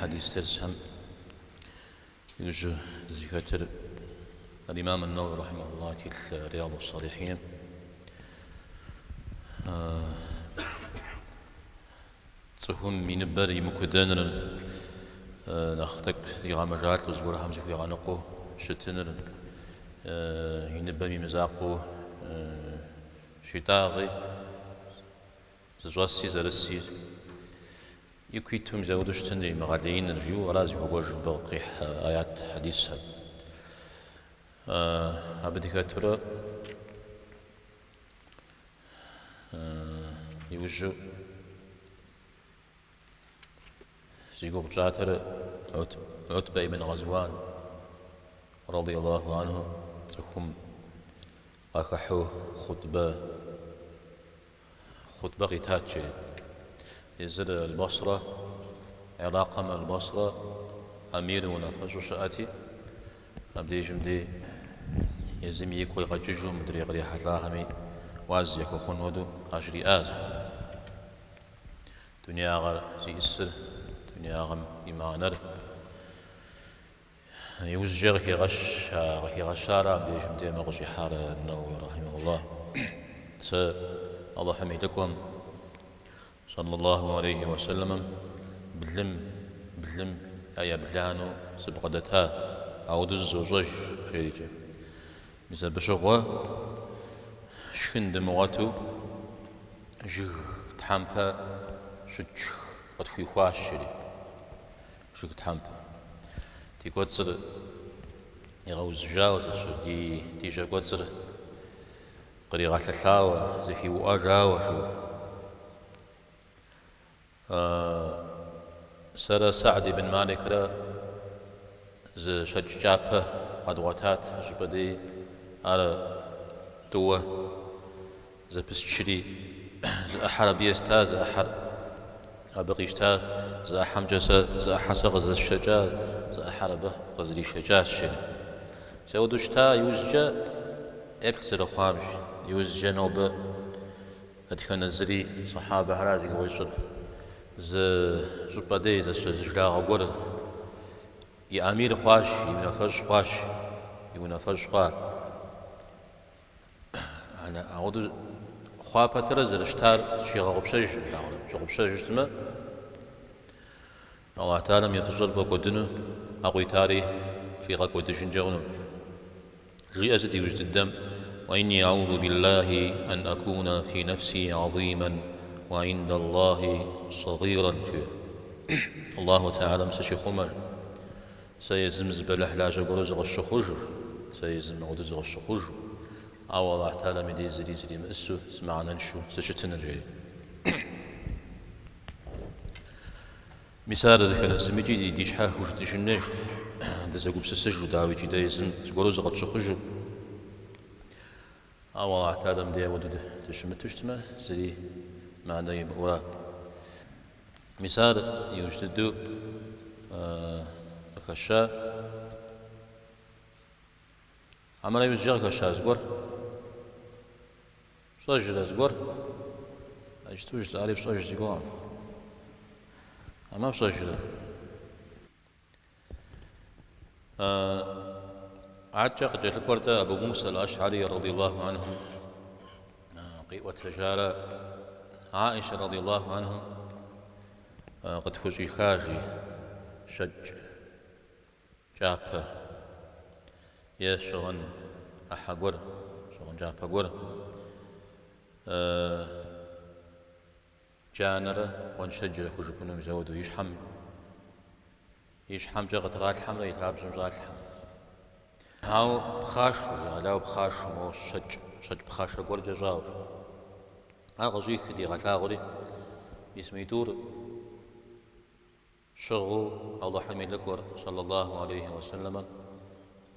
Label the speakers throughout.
Speaker 1: Хьэдис дерсхэм иужьу дызыхэтыр Аль-Имам ан-Нэуи рахьимэхуллах и тхылъ Рияду ас-Салихьиным цӏыхум и ныбэр имыкудэныр, нэхъ тӏэкӏу зигъэмэжалӏэу зыгуэрхэм зыхуигъэныкъуэу щытыныр, и ныбэм имызакъуэу щитӏагъи, зыщӏэси зэрыси ику иту мис апхуэдэу щытыныр, имыгъэлеиныр, жиӏэу ара зыхуэкӏуэжыр мыбы къихь аят хьэдисхэр. Абы дыхэтурэ иужьу зи гугъу тщӏатэр Утбэ ибн Гъэзуан, радиаллаху анху, цӏыхум къахыхьэу хъутӏбэ Хъутӏбэ къитат жери. Езыр Аль-Басрэ, Иракым Аль-Басрэ амир унафэщӏу щыӏэти, абдежым дей езым игу къигъэкӏыжу мыдрей кърихьэлӏахэми уаз яхуэхъун хуэдэу къажриӏащ. Дунеягъэр зиӏысыр, дунеягъэм и мыхьэнэр. Иужькӏэ къыхигъэщара абдежым дей мыр къыщӏихьар Нэуи рахьимэхуллах. Сэ Алыхьым и лӏыкӏуэм, саллаллаху алейхи уэсэлэмым, блым, блым я ебланэу сыбгъэдэта, ауэдэу зызощӏэж, жерикӏэ. Мис абы щыгъуэ шхын дымыгъуэту жыг тхьэмпэ щытшх къытхуихуащ, жери. Жыг тхьэмпэ. Ди кӏуэцӏыр игъэузыжауэ, ди жьэ кӏуэцӏыр къригъэлъэлъауэ, зэхиуӏуэжауэ, жиӏэу. Сэрэ Сэгьд ибн Маликрэ зы щэкӏ кӏапэ къэдгъуэтат зыщӏыпӏэ дей, ар тӏууэ зэпысчри, зы ӏыхьэр абы еста, зы ӏыхьэр абы къищта, зы ӏыхьэмкӏэ сэ, зы ӏыхьэ сэ къызэсшэкӏа, зы ӏыхьэр абы къызришэкӏащ, жери. Мис ауэдэу щыта иужькӏэ еплъ зэрыхъуам, иужькӏэ нобэ дэтхэнэ зыри сахьабэхэра зи гугъу ищӏыр, зы щӏыпӏэ дей зы жылагъуэ гуэр и амир хъуащ, и унафэщӏ хъуащ, и унафэщӏ хъуа. Ауэдэу хъуа пэтрэ зэрыщытар зыщигъэгъупщэж, щыгъупщэжу щытмэ, Аллахь Тэхьэлам и фӏыщӏэр фӏэкӏуэдыну, а къуитари фӏигъэкӏуэдыжынкӏэ хъуну. Жиӏэ сыт иужь дыдэм, Уа инни аузу биллахи ан акуна фи нэфси азиман уа индаллахи сэгъиран, жиӏэ. Аллаху Тэхьэлам сыщихъумэ. Сэ езым зы бэлыхьлажьэ гуэру зыкъысщыхъужыр, сэ езым апхуэдэу зыкъысщыхъужу, ауэ Аллахь Тэхьэлам и дей зыри сримыӏысу, сымыхьэнэншэу сыщытыныр, жери. Мис ар дэтхэнэ зымикӏи ди щхьэ хужытӏыжын хуейщ, дызэгупсысыжу, дауикӏи дэ езым зыгуэру зыкъытщыхъужу. Ауэ Аллахь Тэхьэлам дей апхуэдэу дыщымыту щытмэ, зыри мыхьэнэ имыӏэура. Мис ар иужь дыдэу къыхэща. Хьэмэрэ иужькӏэ къыхэща зыгуэр? Фщӏэжрэ зыгуэр? Иджыту жысӏари фщӏэж си гугъэм. Хьэмэ фщӏэжрэ? Адэкӏэ къыкӏэлъыкӏуэр-тӏэ Абу Муса аль-Аш'ари радиаллаху анхум къиӏуэтэжарэ Аиша радиаллаху анхум къытхущӏиха жи щэкӏ кӏапэ е щыгъын ӏыхьэ гуэр, щыгъын кӏапэ гуэр. Джанэрэ гъуэншэджрэ хужыпӏэну мис ауэдэу и щхьэм и щхьэмкӏэ къытралъхьэмрэ и лъабжьэм щӏалъхьэм. Ауэ пхъашэу, егъэлеяуэ пхъашэу, моуэ щэкӏ, щэкӏ пхъашэ гуэркӏэ щӏауэ. Ар къыщӏихри дигъэлъагъури, мис мыитӏур щыгъыу Алыхьым и лӏыкӏуэр, саллаллаху алейхи уэсэлэмэр,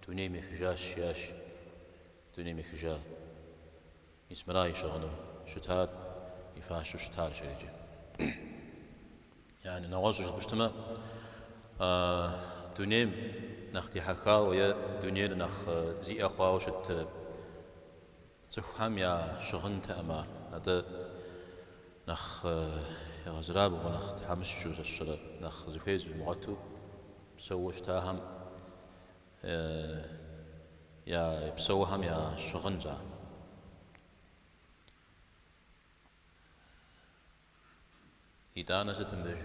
Speaker 1: дунейм ехыжащ, жиӏащ, дунейм ехыжа. Мис мыра и щыгъыну щытар, и фащэу щытар, жери. Яни нэгъуэщӏу жыпӏэу щытмэ, дунейм нэхъ дихьэхауэ е дунейр нэхъ зиӏэ хъуауэ щыт цӏыхухэм я щыгъынтэкъым ар. Атӏэ нэхъ егъэзырабгъуу, нэхъ тхьэмыщкӏэу сэ сщӏэрэ, нэхъ зыхуей зымыгъуэту псэууэ щытахэм я псэухэм я щыгъынщ ар. Итӏанэ сыт мыбдеж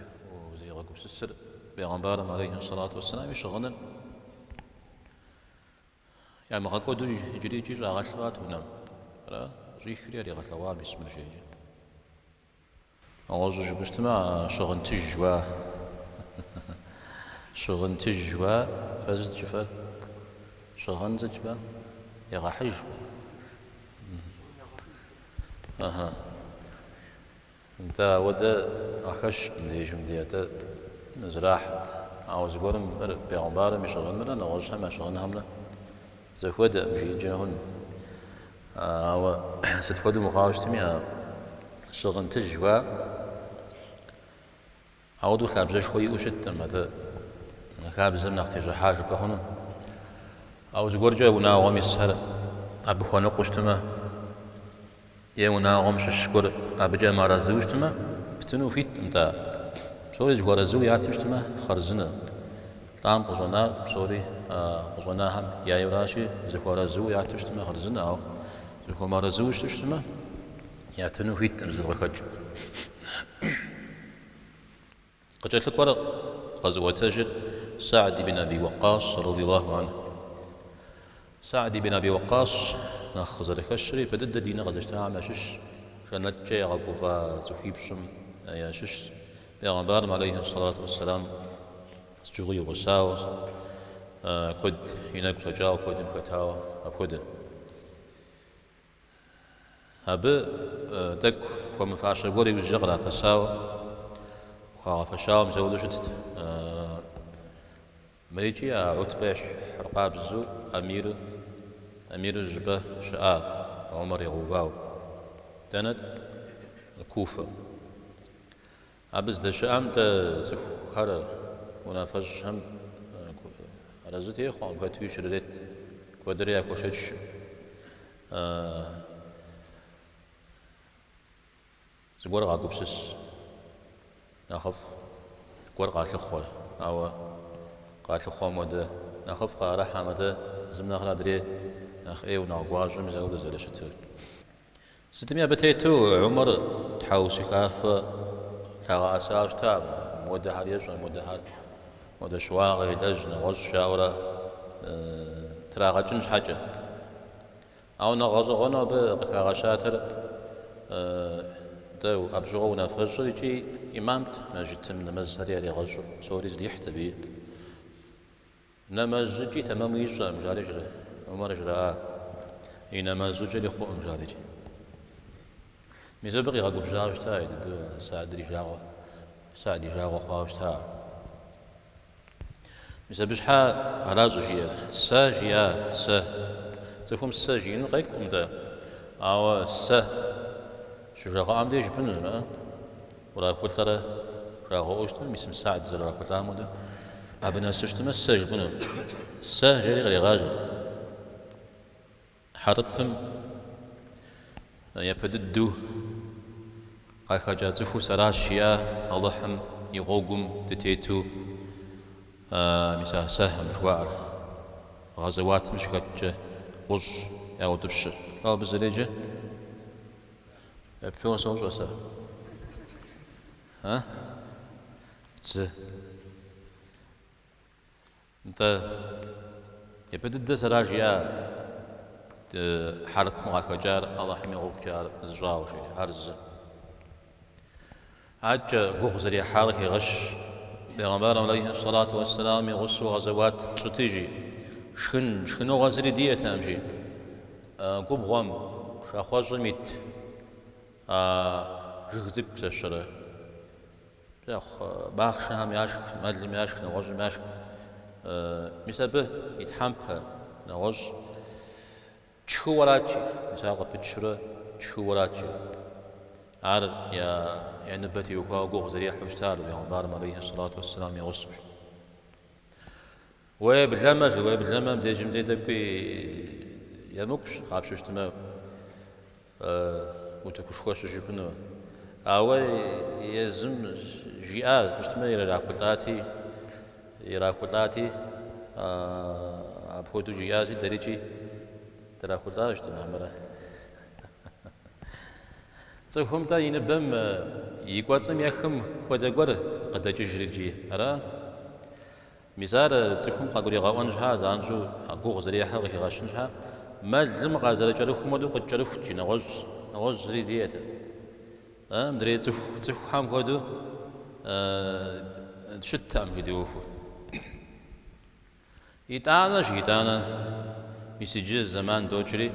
Speaker 1: узригъэгупсысыр Бегъымбарым алейхи сэлату уэсселам и щыгъыныр ямыгъэкӏуэду иджыри икӏи щӏагъэлъурат унэм. Ара? Щӏихри яригъэлъэгъуа мис мыр жери. Нэгъуэщӏу жыпӏэу щытмэ, а щыгъын тыж жыхуаӏэр. Щыгъын тыж жыхуаӏэр, фэ сыт жыфӏэр? Щыгъын сыт жыфӏэр? Егъэхьыж. Ыхьы. Нтӏэ, ауэдэ къахэщкъым мыбдежым дей, атӏэ зэрахьэт. Ауэ зыгуэрым мыр бегъымбарым и щыгъынымрэ нэгъуэщӏхэм я щыгъынхэмрэ зэхуэдэкъым жиӏэнкӏэ хъун. Ауэ сыт хуэдэу мыхъуауэ щытми, а щыгъын тыж жыхуаӏэр Ауэдэу лъабжьэшхуэ иӏэу щыткъым, атӏэ хабзэм нэхъ тещӏыхьа жыпӏэ хъуну. Ауэ зыгуэркӏэ унагъуэм исхэр абы хуэныкъуэу щытмэ, е унагъуэм щыщ гуэр абыкӏэ мыарэзыуэ щытмэ, птыну хуиткъым-тӏэ ар. Псори зыхуэарэзыуэ яту щытмэ, хъарзынэ. Лӏам къыщӏэнар псори къыщӏэнахэм яйуращи, зыхуэарэзыуэ яту щытмэ, хъарзынэ, ауэ зыхуэмыарэзыуэ щыту щытмэ, ятыну хуиткъым зыр къыхэкӏ. Къыкӏэлъыкӏуэр къэзыӏуэтэжыр Са'д ибн Аби Уэкъас радиаллаху анху. Са'д ибн Аби Уэкъас нэхъ къызэрыхэщыр япэ дыдэ диныр къэзыщтахэм ящыщщ, жэнэткӏэ ягъэгуфӏа цӏыхуипщӏым ящыщщ. Бегъымбарым алейхи сэлату уэсселам сыт щыгъуи игъусауэ, куэд и нэгу щӏэкӏауэ, куэдым хэтауэ апхуэдэ. Абы тӏэкӏу хуэмыфащэ гуэр иужькӏэ кърапэсауэ, хуагъэфэщауэ мис ауэдэу щытт. Мыр икӏи а Утбэ ещхьыркъабзэу амиру, амиру зыщӏыпӏэ щыӏа, Умар игъэувауэ. Дэнэт? Куфэ. Абы здэщыӏэм дэ цӏыхухэр унафэщӏхэм арэзы техъуэкъым, хэтуи щрырет, куэдрэ яхуэшэчкъым. Зыгуэр къагупсыс, нэхъыфӏ гуэр къалъыхъуэ, ауэ къалъыхъуэм хуэдэ нэхъыфӏ къаӏэрыхьэм, атӏэ зым нэхърэ адрей нэхъ ӏейуэ, нэхъ гуащӏэу мис ауэдэу зэрыщытыр. Сытми абы тету Умар тхьэусыхафэ лъагъэӏэсауэ щыта, мыуэдэхэр ещӏэ, мыуэдэхэр, мыуэдэ щыуагъэ елэжь, нэгъуэщӏ жаӏэурэ трагъэкӏын щхьэкӏэ. Ауэ нэхъ гъэщӏэгъуэну абы къыхагъэщатэр дэ абы щыгъуэ унафэщӏыр икӏи имамт, мэжджытым нэмэзхэри яригъэщӏу, псори здихьт абыи. Нэмэз щӏыкӏи тэмэму ищӏэкъым, жари Умар жраӏа. И нэмэз щӏыкӏэри хъуӏым, жарикӏ. Мис абы къигъэгубжьауэ щыта, ӏей дыдэу Саадыр и жагъуэ, Саад и жагъуэ хъуауэ щыта. Мис абы щхьа ара щӏыжиӏэр? Сэ жиӏа, сэ. Цӏыхум сэ жиӏэну къекӏукъым-тӏэ, ауэ сэ щыжагъэӏэм деж жыпӏэнущ, мыӏэ. Урахулӏэрэ жагъэӏэу щытмэ, мис мы Саад зэрырахулӏам хуэдэу, абы нэсу щытмэ, сэ жыпӏэну. Сэ жери кърегъажьэрт. Хьэрыпым япэ дыдэу къахэкӏа цӏыхуу сэращ, жиӏа Алыхьым и гъуэгум дытету, мис а сэхьм жыхуаӏэр, гъэзэуатым щыхэткӏэ гъущӏ яутӏыпщыр. Лӏо абы зэреджэр? Еплъыуэ сощӏэ сэ. А? Дзы. Нтӏэ, япэ дыдэ сэра жиӏа хьэрыпым къахэкӏар Алыхьым и гъуэгукӏэ ар зыщӏауэ, жери, ар зы. Адэкӏэ гугъу зэрехьар къыхегъэщ. Бегъымбарым алейхи сэлату уэсселам и гъусэу гъэзэуат тщӏыти, жи. Шхын, шхыныгъуэ зыри диӏэтэкъым, жи. Губгъуэм, пшахъуэщӏым ит а жыг цӏыкӏу сэ сщӏэрэ. Махъшэхэм яшх, мэлым яшх, нэгъуэщӏым яшх. Мис абы и тхьэмпэ, нэгъуэщӏ. Тшхыуэ арат, жи, мис ар къыпытчурэ тшхыуэ арат, жи. Ар я ныбэ теухуауэ гугъу зэрехьу щытар бегъымбарым алейхи сэлату уэсселам и гъусэу. Уеблэмэ, жи, уеблэмэ, мыбдежым дей тӏэкӏуи емыкӏущ, къапщтэу щытмэ, утыкушхуэ щыжыпӏэну. Ауэ езым жиӏа щытмэ ирахулӏати, ирахулӏати, апхуэдэу жиӏащи, дэрикӏи драхулӏащ дэ хьэмэрэ. Цӏыхум-тӏэ и ныбэм и кӏуэцӏым ехым хуэдэ гуэр къыдэкӏыжыр икӏи, ара? Мис ар цӏыхум къагуригъэӏуэн щхьа, занщӏэу гугъу зэрехьыр къыхигъэщын щхьа, мэлым къазэрыкӏэрыхум хуэдэу къыткӏэрыхут жи, нэгъуэщӏ, нэгъуэщӏ зыри диӏэтэкъым. Мыдрей цӏыху, цӏыхухэм хуэдэу щыттэкъым жи ди ӏуэхур. Итӏанэ, жи, итӏанэ, мис иджы зэман докӏри,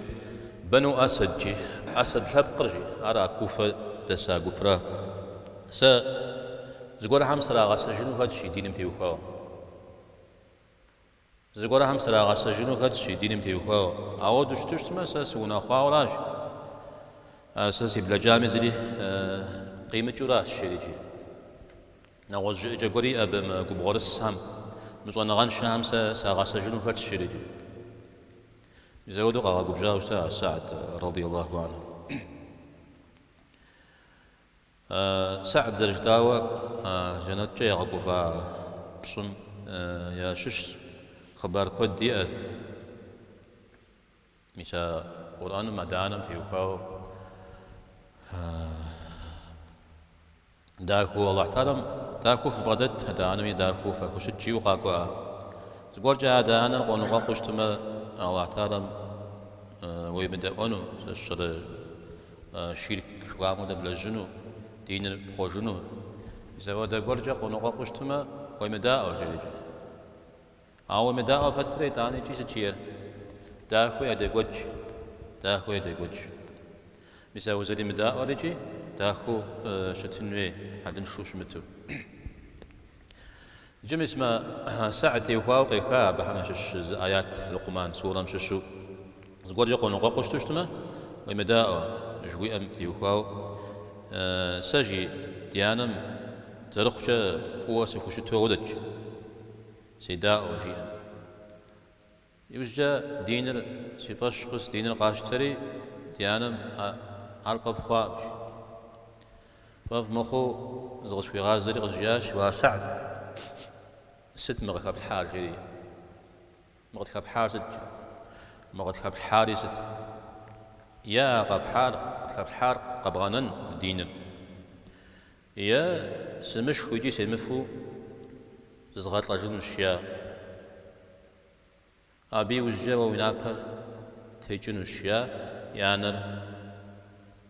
Speaker 1: Бану Асад, жи, Асад лъэпкъыр, жи, ар а Куфэ дэса гупра. Сэ зыгуэрхэм срагъэсэжыну хэтщ и диным теухуауэ. Зыгуэрхэм срагъэсэжыну хэтщ и диным теухуауэ. Ауэдэу щыту щытмэ, сэ сыунэхъуауэращ. Сэ си блэкӏами зыри къимыкӏыуращ, жери икӏи. Нэгъуэщӏ жыӏэкӏэ гуэр иӏэ абы мы губгъуэрысхэм, мы щӏэныгъэншэхэм сэ сагъэсэжыну хэтщ, жери икӏи. Мис ауэдэу къагъэгубжьауэ щыта Саад, радиаллаху анху. Саад зэрыжытӏауэ, жэнэткӏэ ягъэгуфӏа пщӏым ящыщщ, хъыбар куэд иӏэ. Мис а Къурӏэным адэ-анэм теухуауэ дахэу Алыхь Тэхьэлам дахэу фыбгъэдэт, адэ-анэми дахэу фахущыт жиӏэу къакӏуэӏэ. Зыгуэркӏэ адэ-анэр къоныкъуэкъуу щытмэ, Алыхь Тэхьэлам уемыдэӏуэну, сэ сщӏэрэ ширк жыхуаӏэм хуэдэ блэжьыну, диныр пхъуэжыну. Мис апхуэдэ гуэркӏэ къоныкъуэкъуу щытмэ, уемыдаӏуэ, жери. Ауэ уемыдаӏуэ пэтрэ итӏанэ икӏи сыт жиӏэр? Дахэу ядекӏуэкӏ, дахэу ядекӏуэкӏ. Мис а узэремыдаӏуэр икӏи дахэу щытын хуей, хьэлыншэу щымыту. Иджы мис мы Саад теухуауэ къеха абыхэм ящыщ зы аят Лукъман сурэм щыщу зыгуэркӏэ къоныкъуэкъуу щыту щытмэ, уемыдаӏуэ жыхуиӏэм теухуауэ сэ жи ди анэм зэрыхъукӏэ фӏыуэ сыхущыту ауэдэт жи, седаӏуэу жиӏэм. Иужькӏэ диныр си фӏэщ хъус, диныр къасщтэри, ди анэм ар фӏэфӏ хъуакъым, жи. Фӏэфӏ мыхъуу зыкъысхуигъазэри къызжиӏащ, Уа Саад, сыт мы къыхэплъхьар, жери. Мы къытхэплъхьар сыт? Мы къытхэплъхьари сыт? Е а къэпхьар, къытхэплъхьар къэбгъэнэн диныр? Е сымышхыу икӏи семыфэу зызгъэлӏэжынущ, жиӏа. Абы иужькӏэ уэ уи напэр текӏынущ, жиӏа, и анэр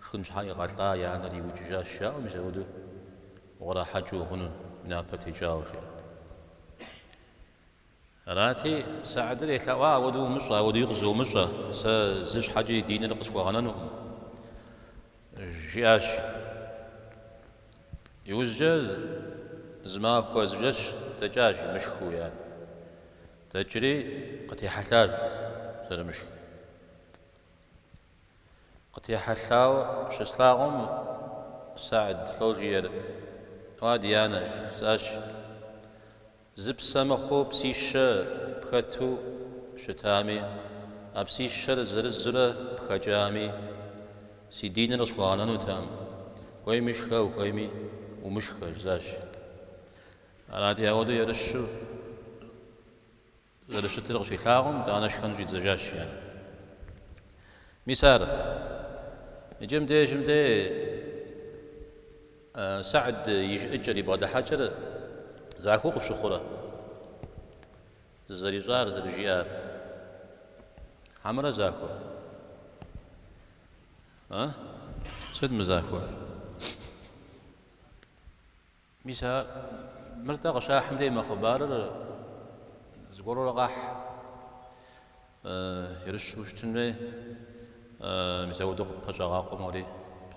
Speaker 1: шхын щхьа игъэлӏа, и анэр иукӏыжащ, жаӏэу мис апхуэдэу укърахьэкӏыу хъуну уи напэр текӏауэ, жиӏа. Арати, Саадыр елъэӏуа, ауэдэу умыщӏэ, ауэдэуи къызумыщӏэ, сэ зы щхьэкӏи диныр къысхуэгъэнэнукъым, жиӏащ. Иужькӏэ зы махуэ, зы жэщ дэкӏащ, мышхыу, и анэр. Дэкӏри къытехьэлъащ зэрымышхыр. Къытехьэлъауэ щыслъагъум, Саад лӏо жиӏэр, Уа, ди анэ, жысӏащ, зы псэ мыхъуу псищэ пхэту щытами, а псищэр зырызурэ пхэкӏами, си диныр къысхуэгъэнэнутэкъым, ухуейми шхэ, ухуейми умышхэ, жысӏащ. Арати, ауэдэу ерыщу зэрыщытыр къыщилъагъум, итӏанэ шхэн щӏидзэжащ, жиӏэ. Мис ар. Иджы мыбдежым де Саад и жыӏэкӏэр, и бгъэдыхьэкӏэр захуэу къыфщыхъурэ? Зызэрищӏар, зэрыжиӏар. Хьэмэрэ захуэ? А? Сыт мызахуэр? Мис ар, мыр-тӏэ къыщахьым дей мы хъыбарыр зыгуэрурэ къахь, ерыщу щытын хуей, мис ауэдэу къыппэщӏагъакъуэм уэри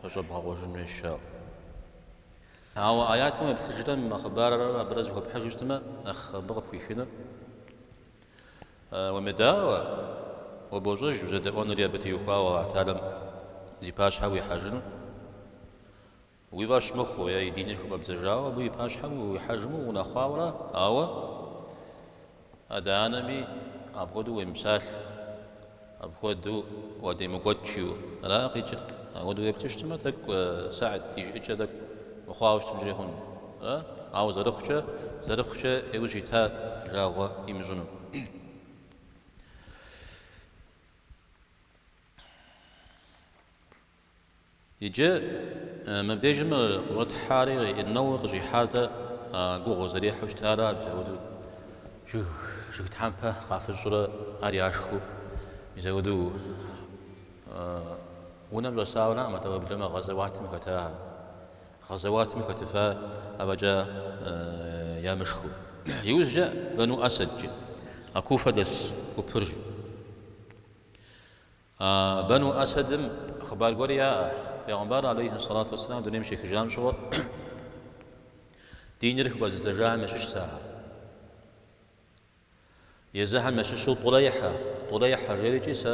Speaker 1: пэщӏэбгъэкъуэжын хуейщ, жаӏэу. Ауэ аятым уеплъыжрэ мы хъыбарыр абырэ зэхуэпхьыжу щытмэ, нэхъ абы къыпхуихынур уемыдаӏуэ, уэ бощӏэж узэдэӏуэнури абы теухуауэ Алыхь Тэхьэлам зи пащхьэ уихьэжыну. Уи фӏэщ мыхъуу е и диныр хыфӏэбдзэжауэ абы и пащхьэм уихьэжмэ уунэхъуауэра, ауэ адэ-анэми апхуэдэу уемыпсалъэ, апхуэдэу уадемыкӏуэкӏ жиӏэу ара къикӏыр? Апхуэдэу уеплъу щытмэ, тӏэкӏу Сэгьд и жыӏэкӏэ тӏэкӏу мыхъуауэ щытынкӏэри хъун. Ара? Ауэ зэрыхъукӏэ, зэрыхъукӏэ иужь ита и жагъуэ имыщӏыну. Иджы мыбдежым къыщӏэтхьари Нэуэуи къыщӏихьар-тӏэ гугъу зэрехьу щытара, мис апхуэдэу жыг, жыг тхьэмпэ къафыщӏрэ ар яшхыу, мис апхуэдэу унэм щӏэсауэ араӏым, атӏэ уеблэмэ гъэзэуатым хэтахэр. Гъэзэуатым хэтыфа афӏэкӏа ямышхыу. Иужькӏэ Бану Асад жи, а Куфэ дэс гупыр жи. А Бану Асадым хъыбар гуэри яӏэ. Бегъымбар алейхи сэлату уэсселам дунейм щехыжам щыгъуэ диныр хыфӏэзыдзэжахэм ящыщщ ахэр. Езыхэм ящыщу Тӏулейхьэ, Тӏулейхьэ жерикӏи сэ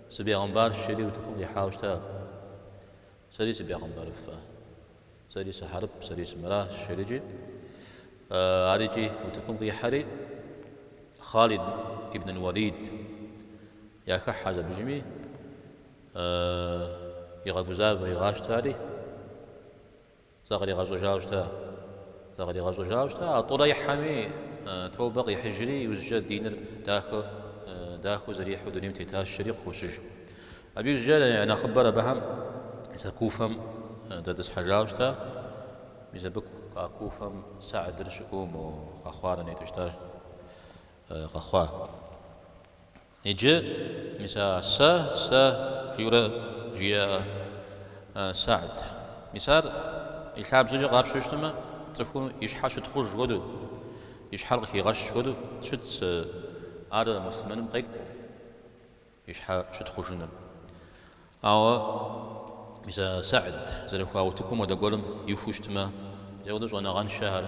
Speaker 1: сыбегъымбарщ жери утыкум къихьауэ щыта. Сэри сыбегъымбарыфэ, сэри сыхьэрып, сэри сымыращ жерикӏи. Арикӏи утыкум къихьэри Хъалид ибн Уэлид яхыхьэщ абыжми, игъэгузавэ, игъащтэри, закъригъэщӏэжауэ щыта. Закъригъэщӏэжауэ щыта. А Тӏулейхьэми тобэ къихьыжри, иужькӏэ диныр дахэ, дахэу зэрихьэу дунейм тетащ, жери къыхощыж. Абы иужькӏэ я нэхъыбэр абыхэм мис а Куфэм дэтӏысхьэжауэ щыта. Мис абы а Куфэм Сэгьдыр щыӏэу мо къэхъуар нетӏу щытар къэхъуа. Иджы мис а сэ, сэ жиӏэурэ жиӏэ Сэгьд. Мис ар и лъабжьэкӏэ къапщтэу щытмэ, цӏыхум и щхьэ щытхъуж хуэдэу, и щхьэр къыхигъэщ хуэдэу щытщ, ар муслъымэным къекӏукъым. И щхьэ щытхъужыныр. Ауэ мис а Сэгьд зэрыхуа утыкум хуэдэ гуэрым ихуэу щытмэ, мис апхуэдэу щӏэныгъэншэхэр,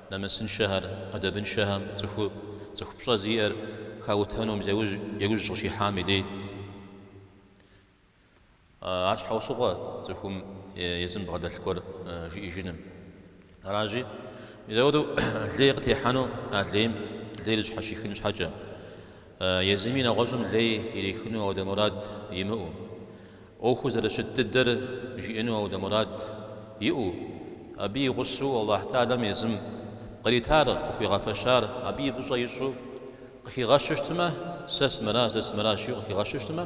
Speaker 1: нэмысыншэхэр, ӏэдэбыншэхэм цӏыху, цӏыху пщӏэ зиӏэр хаутэну мис яужь, яужь къыщихьам и дей. Ар щхьэусыгъуэ цӏыхум езым бгъэдэлъ гуэр жиӏэжыным. Аращи, мис апхуэдэу лей къытехьэну а лейм лейр зыщхьэщихын щхьэкӏэ, езыми нэгъуэщӏым лей ирихыну ауэдэ мурад имыӏэу, ӏуэхур зэрыщыт дыдэр жиӏэну ауэдэ мурад иӏэу, абы и гъусэу Аллахь Тэхьэлам езым къритар, къыхуигъэфэщар, абы и фӏыщӏэ ищӏу къыхигъэщу щытмэ, сэ сымыра, сэ сымыра жиӏэу къыхигъэщу щытмэ,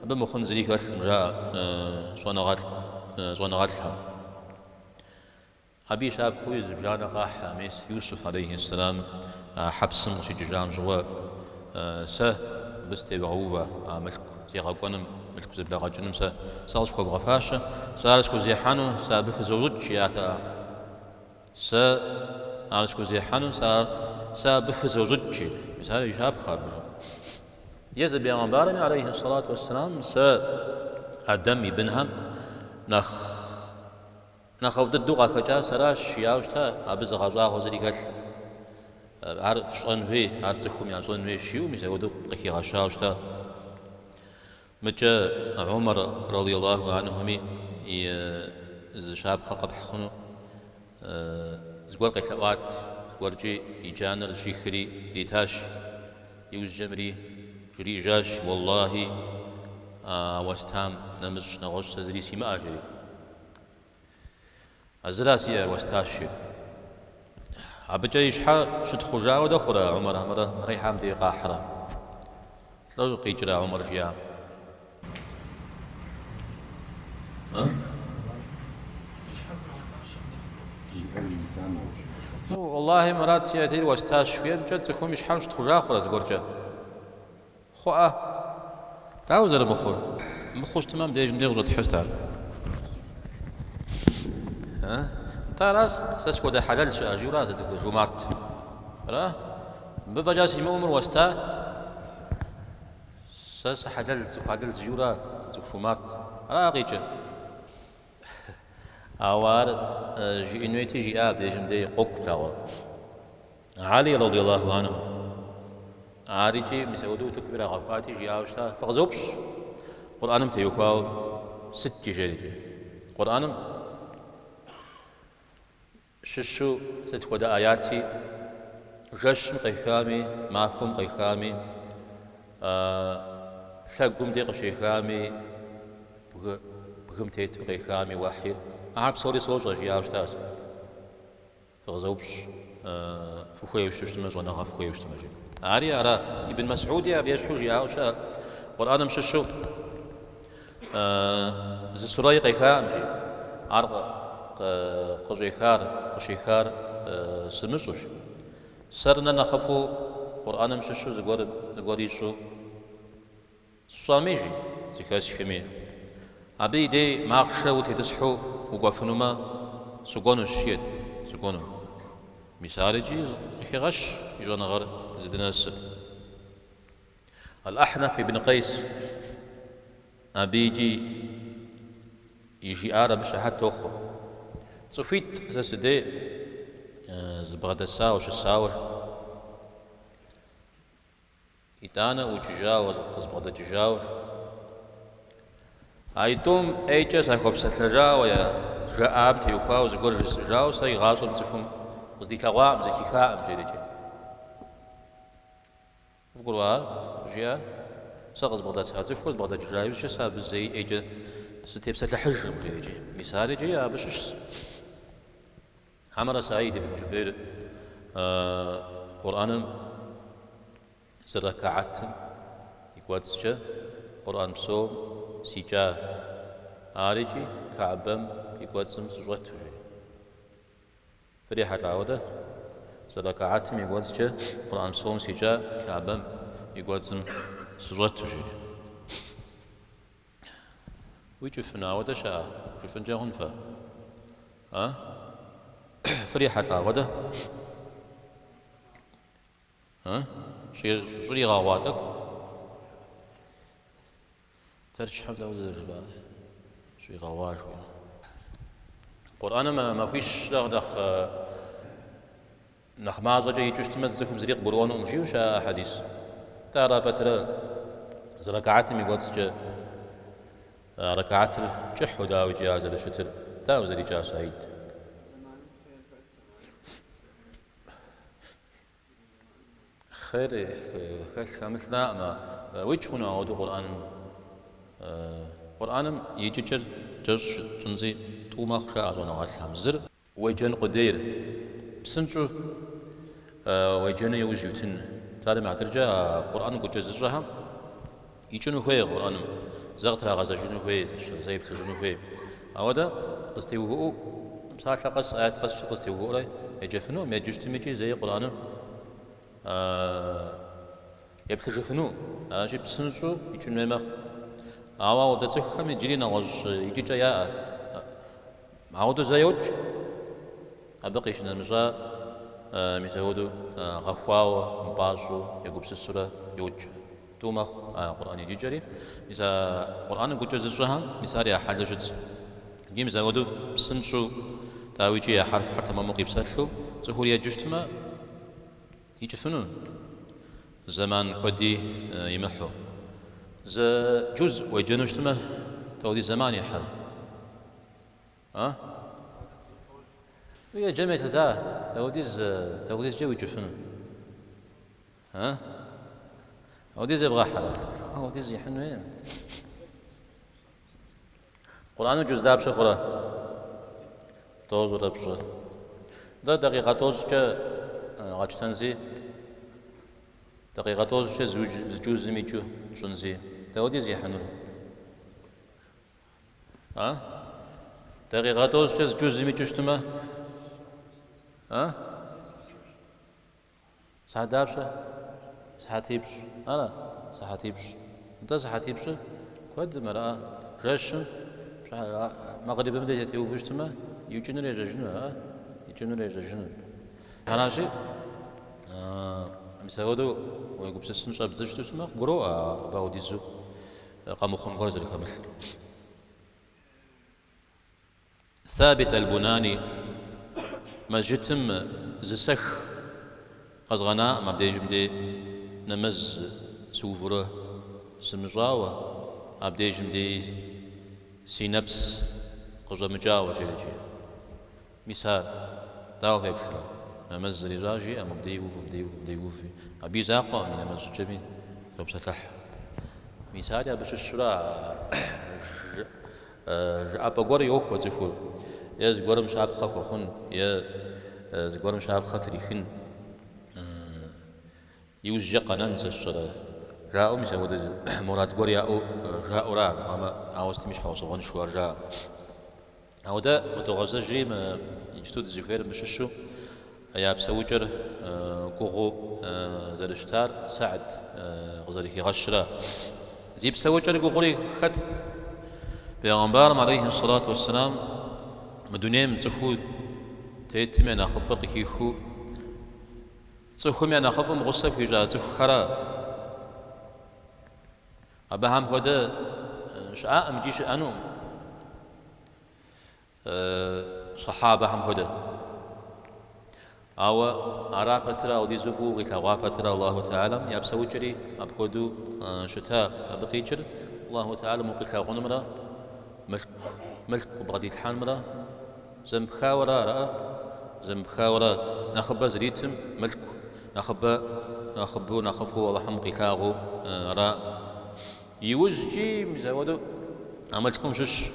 Speaker 1: абы мыхъун зыри хэлъкъым, жаӏэ щӏэныгъэлӏхэм. Абы и щапхъэуи зыбжанэ къахь, мес Юсуф алейхи сэлам хьэпсым къыщикӏыжам щыгъуэ, сэ мыбы сытевгъэувэ а мылъку зегъэкӏуэным, мылъку зэблэгъэкӏыным сэ сэ къысхуэвгъэфащэ, сэ ар схузехьэну, сэ абы хызощӏыкӏ, жиӏат а. Сэ ар схузехьэну, сэ ар сэ абы хызощӏыкӏ, жери. Мис ар и щапхъэ абы. Езы бегъымбарми, алейхи сэлату уэсселам, сэ Адэм и бынхэм нэхъ Нэхъыфӏ дыдэу къахэкӏар сэращ, жиӏауэ щыта, абы зыгъэщӏагъуэ зыри хэлъкъым. Ар фщӏэн хуей, ар цӏыхум ящӏэн хуейщ, жиӏэу мис апхуэдэу къыхигъэщауэ щыта. Мыкӏэ Умар радиаллаху анхуми и зы щапхъэ къэпхь хъуну зыгуэр къелъэӏуат, зыгуэркӏи и джанэр зыщихри иритащ. Иужькӏэ мыри жриӏэжащ, Уэллахи, а уэстам нэмыщӏ нэгъуэщӏ сэ зыри симыӏэ, жери. А зыра сиӏэр уэстащ, жери. Абыкӏэ и щхьэ щытхъужа хуэдэ хъурэ Умар хьэмэрэ мырихьам дей къахьрэ? Лӏо къикӏрэ Умар жиӏам? Уэллахи, мырат сиӏэти уэстащ, жиӏэмкӏэ цӏыхум и щхьэм щытхъужа хъурэ зыгуэркӏэ? Хъуӏэ? Дауэ зэрымыхъур? Мыхъуу щытмэ, мыбдежым дей къыщӏэтхьыр сыт ар? Нтӏэ аращ, сэ схуэдэ хьэлэл щыӏэ, жиӏэура сэ схуэдэ жумарт. Ара? Мыбы фӏэкӏа симыӏэу мыр уэста? Сэ сыхьэлэл, цӏыху хьэлэл жиӏэура, цӏыху жумарт. Ара къикӏыр? Ауэ ар жиӏэн хуейти, жиӏа абдежым дей къокӏу плъагъурэ. Али радиаллаху анху ар икӏи мис апхуэдэу утыкум ирагъэхуати, жиӏауэ щыта, Фыкъызэупщӏ Къурӏэным теухуауэ сыткӏи, жерикӏи. Къурӏэным щыщу сыт хуэдэ аяти жэщым къехами, махуэм къехами, лъэгум дей къыщехами, бгы. Бгым тету къехами уэхьир, ахэр псори сощӏэ, жиӏауэ щытащ. Фыкъызэупщӏ, фыхуейуэ щытмэ, щӏэныгъэ фыхуейуэ щытмэ, жи. Ари ара? Ибн Мэсгьуди абы ещхьу жиӏауэ щыӏэ. Къурӏэным щыщу зы сурэи къехакъым, жи. Ар къыщӏехар, къыщехар сымыщӏэу, жи. Сэр нэ нэхъыфӏу Къурӏэным щыщу зыгуэр зыгуэр ищӏэу Сщӏэми, жи, зэхэсхми, абы и дей махъшэ утетӏысхьэу укӏуэфынумэ, сыкӏуэнущ, жиӏэт, сыкӏуэну. Мис ар икӏи къыхегъэщ и щӏэныгъэр зыдынэсыр. Аль-Ахьнаф ибн Къейс абы икӏи и жиӏар абы щыхьэт тохъуэ. Цӏыхуитӏ сэ сыдей зыбгъэдэсауэ, щысауэ. Итӏанэ ӏукӏыжауэ, къызбгъэдэкӏыжауэ. Аитӏум ӏейкӏэ сахуэпсэлъэжауэ, я жаӏам теухуауэ зыгуэр жысӏэжауэ сэ игъащӏэм цӏыхум къыздилъэгъуакъым, зэхихакъым, жерикӏэ. Къывгурыӏуа ар? Жиӏар? Сэ къызбгъэдэса цӏыхур збгъэдэкӏыжа иужькӏэ сэ абы зэи ӏейкӏэ сытепсэлъыхьыжкъым, жерикӏэ. Мис ар икӏи абы щыщщ. Хьэмэрэ Саид ибн Джубейр Къурӏэным зы рэкаатым и кӏуэцӏкӏэ Къурӏэн псом сикӏа, ар икӏи Каабэм и кӏуэцӏым сыщӏэту, жери. Фрихьэлӏа ауэдэ? Зы рэкаатым и кӏуэцӏкӏэ Къурӏэн псом сикӏа, Каабэм и кӏуэцӏым сыщӏэту, жери. Уикӏыфын ауэдэ щыӏэ, жыфӏынкӏэ хъун фэ? А? Фрихьэлӏа ауэдэ? А? Щӏригъэгъуа тӏэкӏу? Тэрчхэм дауэ зэрыжыпӏар? Щӏигъэгъуа жыхуиӏэм. Къурӏэным махуищ нэхъ Нэхъ мащӏэкӏэ икӏыу щытмэ, цӏыхум зыри къыгурыӏуэнукъым, жиӏэу щыӏэ хьэдис. Тӏэ ара пэтрэ зы рэкаатым и кӏуэцӏкӏэ а рэкаатыр кӏыхьу дауэ икӏи ар зэрыщытыр, дауэ зэрикӏа Саид? Хъер хэлъ хэмылъраӏым, уикӏ хъуну ауэдэу Къурӏэным. Къурӏэным и икӏыкӏэр кӏэщӏ тщӏынщи, тӏу мэхъу жаӏэ щӏэныгъэлӏхэм. Зыр. Уеджэн къудейр, псынщӏэу уеджэну иужь уитын. Псалъэм и хьэтыркӏэ, а Къурӏэн гукӏэ зыщӏэхэм икӏыну хуей Къурӏэным, зэ къытрагъэзэжыну хуей, зэ еплъыжыну хуей. Ауэдэ къызэтеувыӏэу, псалъэ къэс, аят къэс къызэтеувыӏэурэ еджэфынукъым, еджэу щытым икӏи зэи Къурӏэным еплъыжыфыну. Аращи, псынщӏэу икӏын хуей мэхъу. Ауэ ауэдэ цӏыхухэм иджыри нэгъуэщӏ икӏыкӏэ яӏэ. Ауэдэу зэ йокӏ, абы къищынэмыщӏа, мис ауэдэу гъэхуауэ, мыпӏащӏэу, егупсысурэ йокӏ. Тӏу мэхъу а Къурӏэн иджыкӏэри. Мис а Къурӏэным гукӏэ зыщӏэхэм мис ар я хьэлу щытщ. Икӏи мис ауэдэу псынщӏэу, дауикӏи я хьэрфхэр тэмэму къипсэлъу цӏыхур еджэу щытмэ, икӏыфыну, зэман куэди имыхьу. Зы джуз уеджэну щытмэ, дауэдиз зэман ихьыр. А? Уеджэм елъыта, дауэдиз, дауэдизкӏэ уикӏыфыну? А? Ауэдиз ебгъэхьрэ? Ауэдиз ихьын хуейкъым. Къурӏэныр джуз дапщэ хъурэ? Тӏощӏрэ пщӏы. Дэ дакъикъэ тӏощӏкӏэ къэтщтэнси, дакъикъэ тӏощӏкӏэ зы джузым икӏыу тщӏынси, дауэдиз ихьынур? А? Дакъикъэ тӏощӏкӏэ зы джузым икӏыу щытмэ? А? Сыхьэт дапщэ? Сыхьэтипщӏ. Ара? Сыхьэтипщӏ. Нтӏэ сыхьэтипщӏыр куэдым, ара? Жэщым мэгърибым деж зэтеувэу щытмэ, икӏынур ежьэжыну, ара? Икӏынур ежьэжыну. Аращи, мис апхуэдэу уегупсысын щӏэбдзэу щытмэ, къыбгуроӏуэ абы апхуэдизу къэмыхъун гуэр зэрыхэмылъыр. Сабит аль-Бунани, Мэжджытым зы сэх къэзгъэнаӏым абдежым дей нэмэз сыувурэ сымыщӏауэ, абдежым дей си нэпс къыщӏэмыкӏауэ, жерикӏи. Мис ар, дауэ феплърэ? Нэмэз зэрищӏар жиӏэ, мыбдей ув, мыбдей ув, мыбдей ув. Абы и закъуэкъым и нэмэз щӏыкӏэми топсэлъыхь. Мис ари абы щыщурэ. Жыӏэпӏэ гуэр йохуэ цӏыхур, е зыгуэрым щапхъэ хуэхъун, е зыгуэрым щапхъэ трихын, иужькӏэ къэнэн, сэ сщӏэрэ, жаӏэу мис апхуэдэ мурад гуэр яӏэу жаӏэура, армыхъумэ, ауэ сытми щхьэусыгъуэншэу ар жаӏэ. Ауэ дэ къыдогъэзэжри, мы иджыту дызыхуейр мыбы щыщу я псэукӏэр гугъуу зэрыщытар Сэгьд къызэрыхигъэщра. Зи псэукӏэр гугъури хэтт. Бегъымбарым алейхи сэлату уэсселам мы дунейм цӏыхуу тетым я нэхъыфӏыр къыхихыу, цӏыхум я нэхъыфӏым гъусэ хуищӏа цӏыхухэра. Абыхэм хуэдэ щыӏакъым икӏи щыӏэнукъым сахьабэхэм хуэдэ. Ауэ ара пэтрэ ауэдизу фӏыуэ къилъэгъуа пэтрэ Аллаху Тэхьэлам я псэукӏэри апхуэдэу щыта. Абы къикӏыр Аллаху Тэхьэлам укъилъагъунымрэ мылъку бгъэдилъхьэнымрэ Зэмыпхауэра араӏэ? Зэмыпхауэра? Нэхъыбэ зритым мылъку, нэхъыбэ, нэхъыбэу, нэхъыфӏу Алыхьым къилъагъуу ара? Иужькӏи мис апхуэдэу а мылъкум щыщ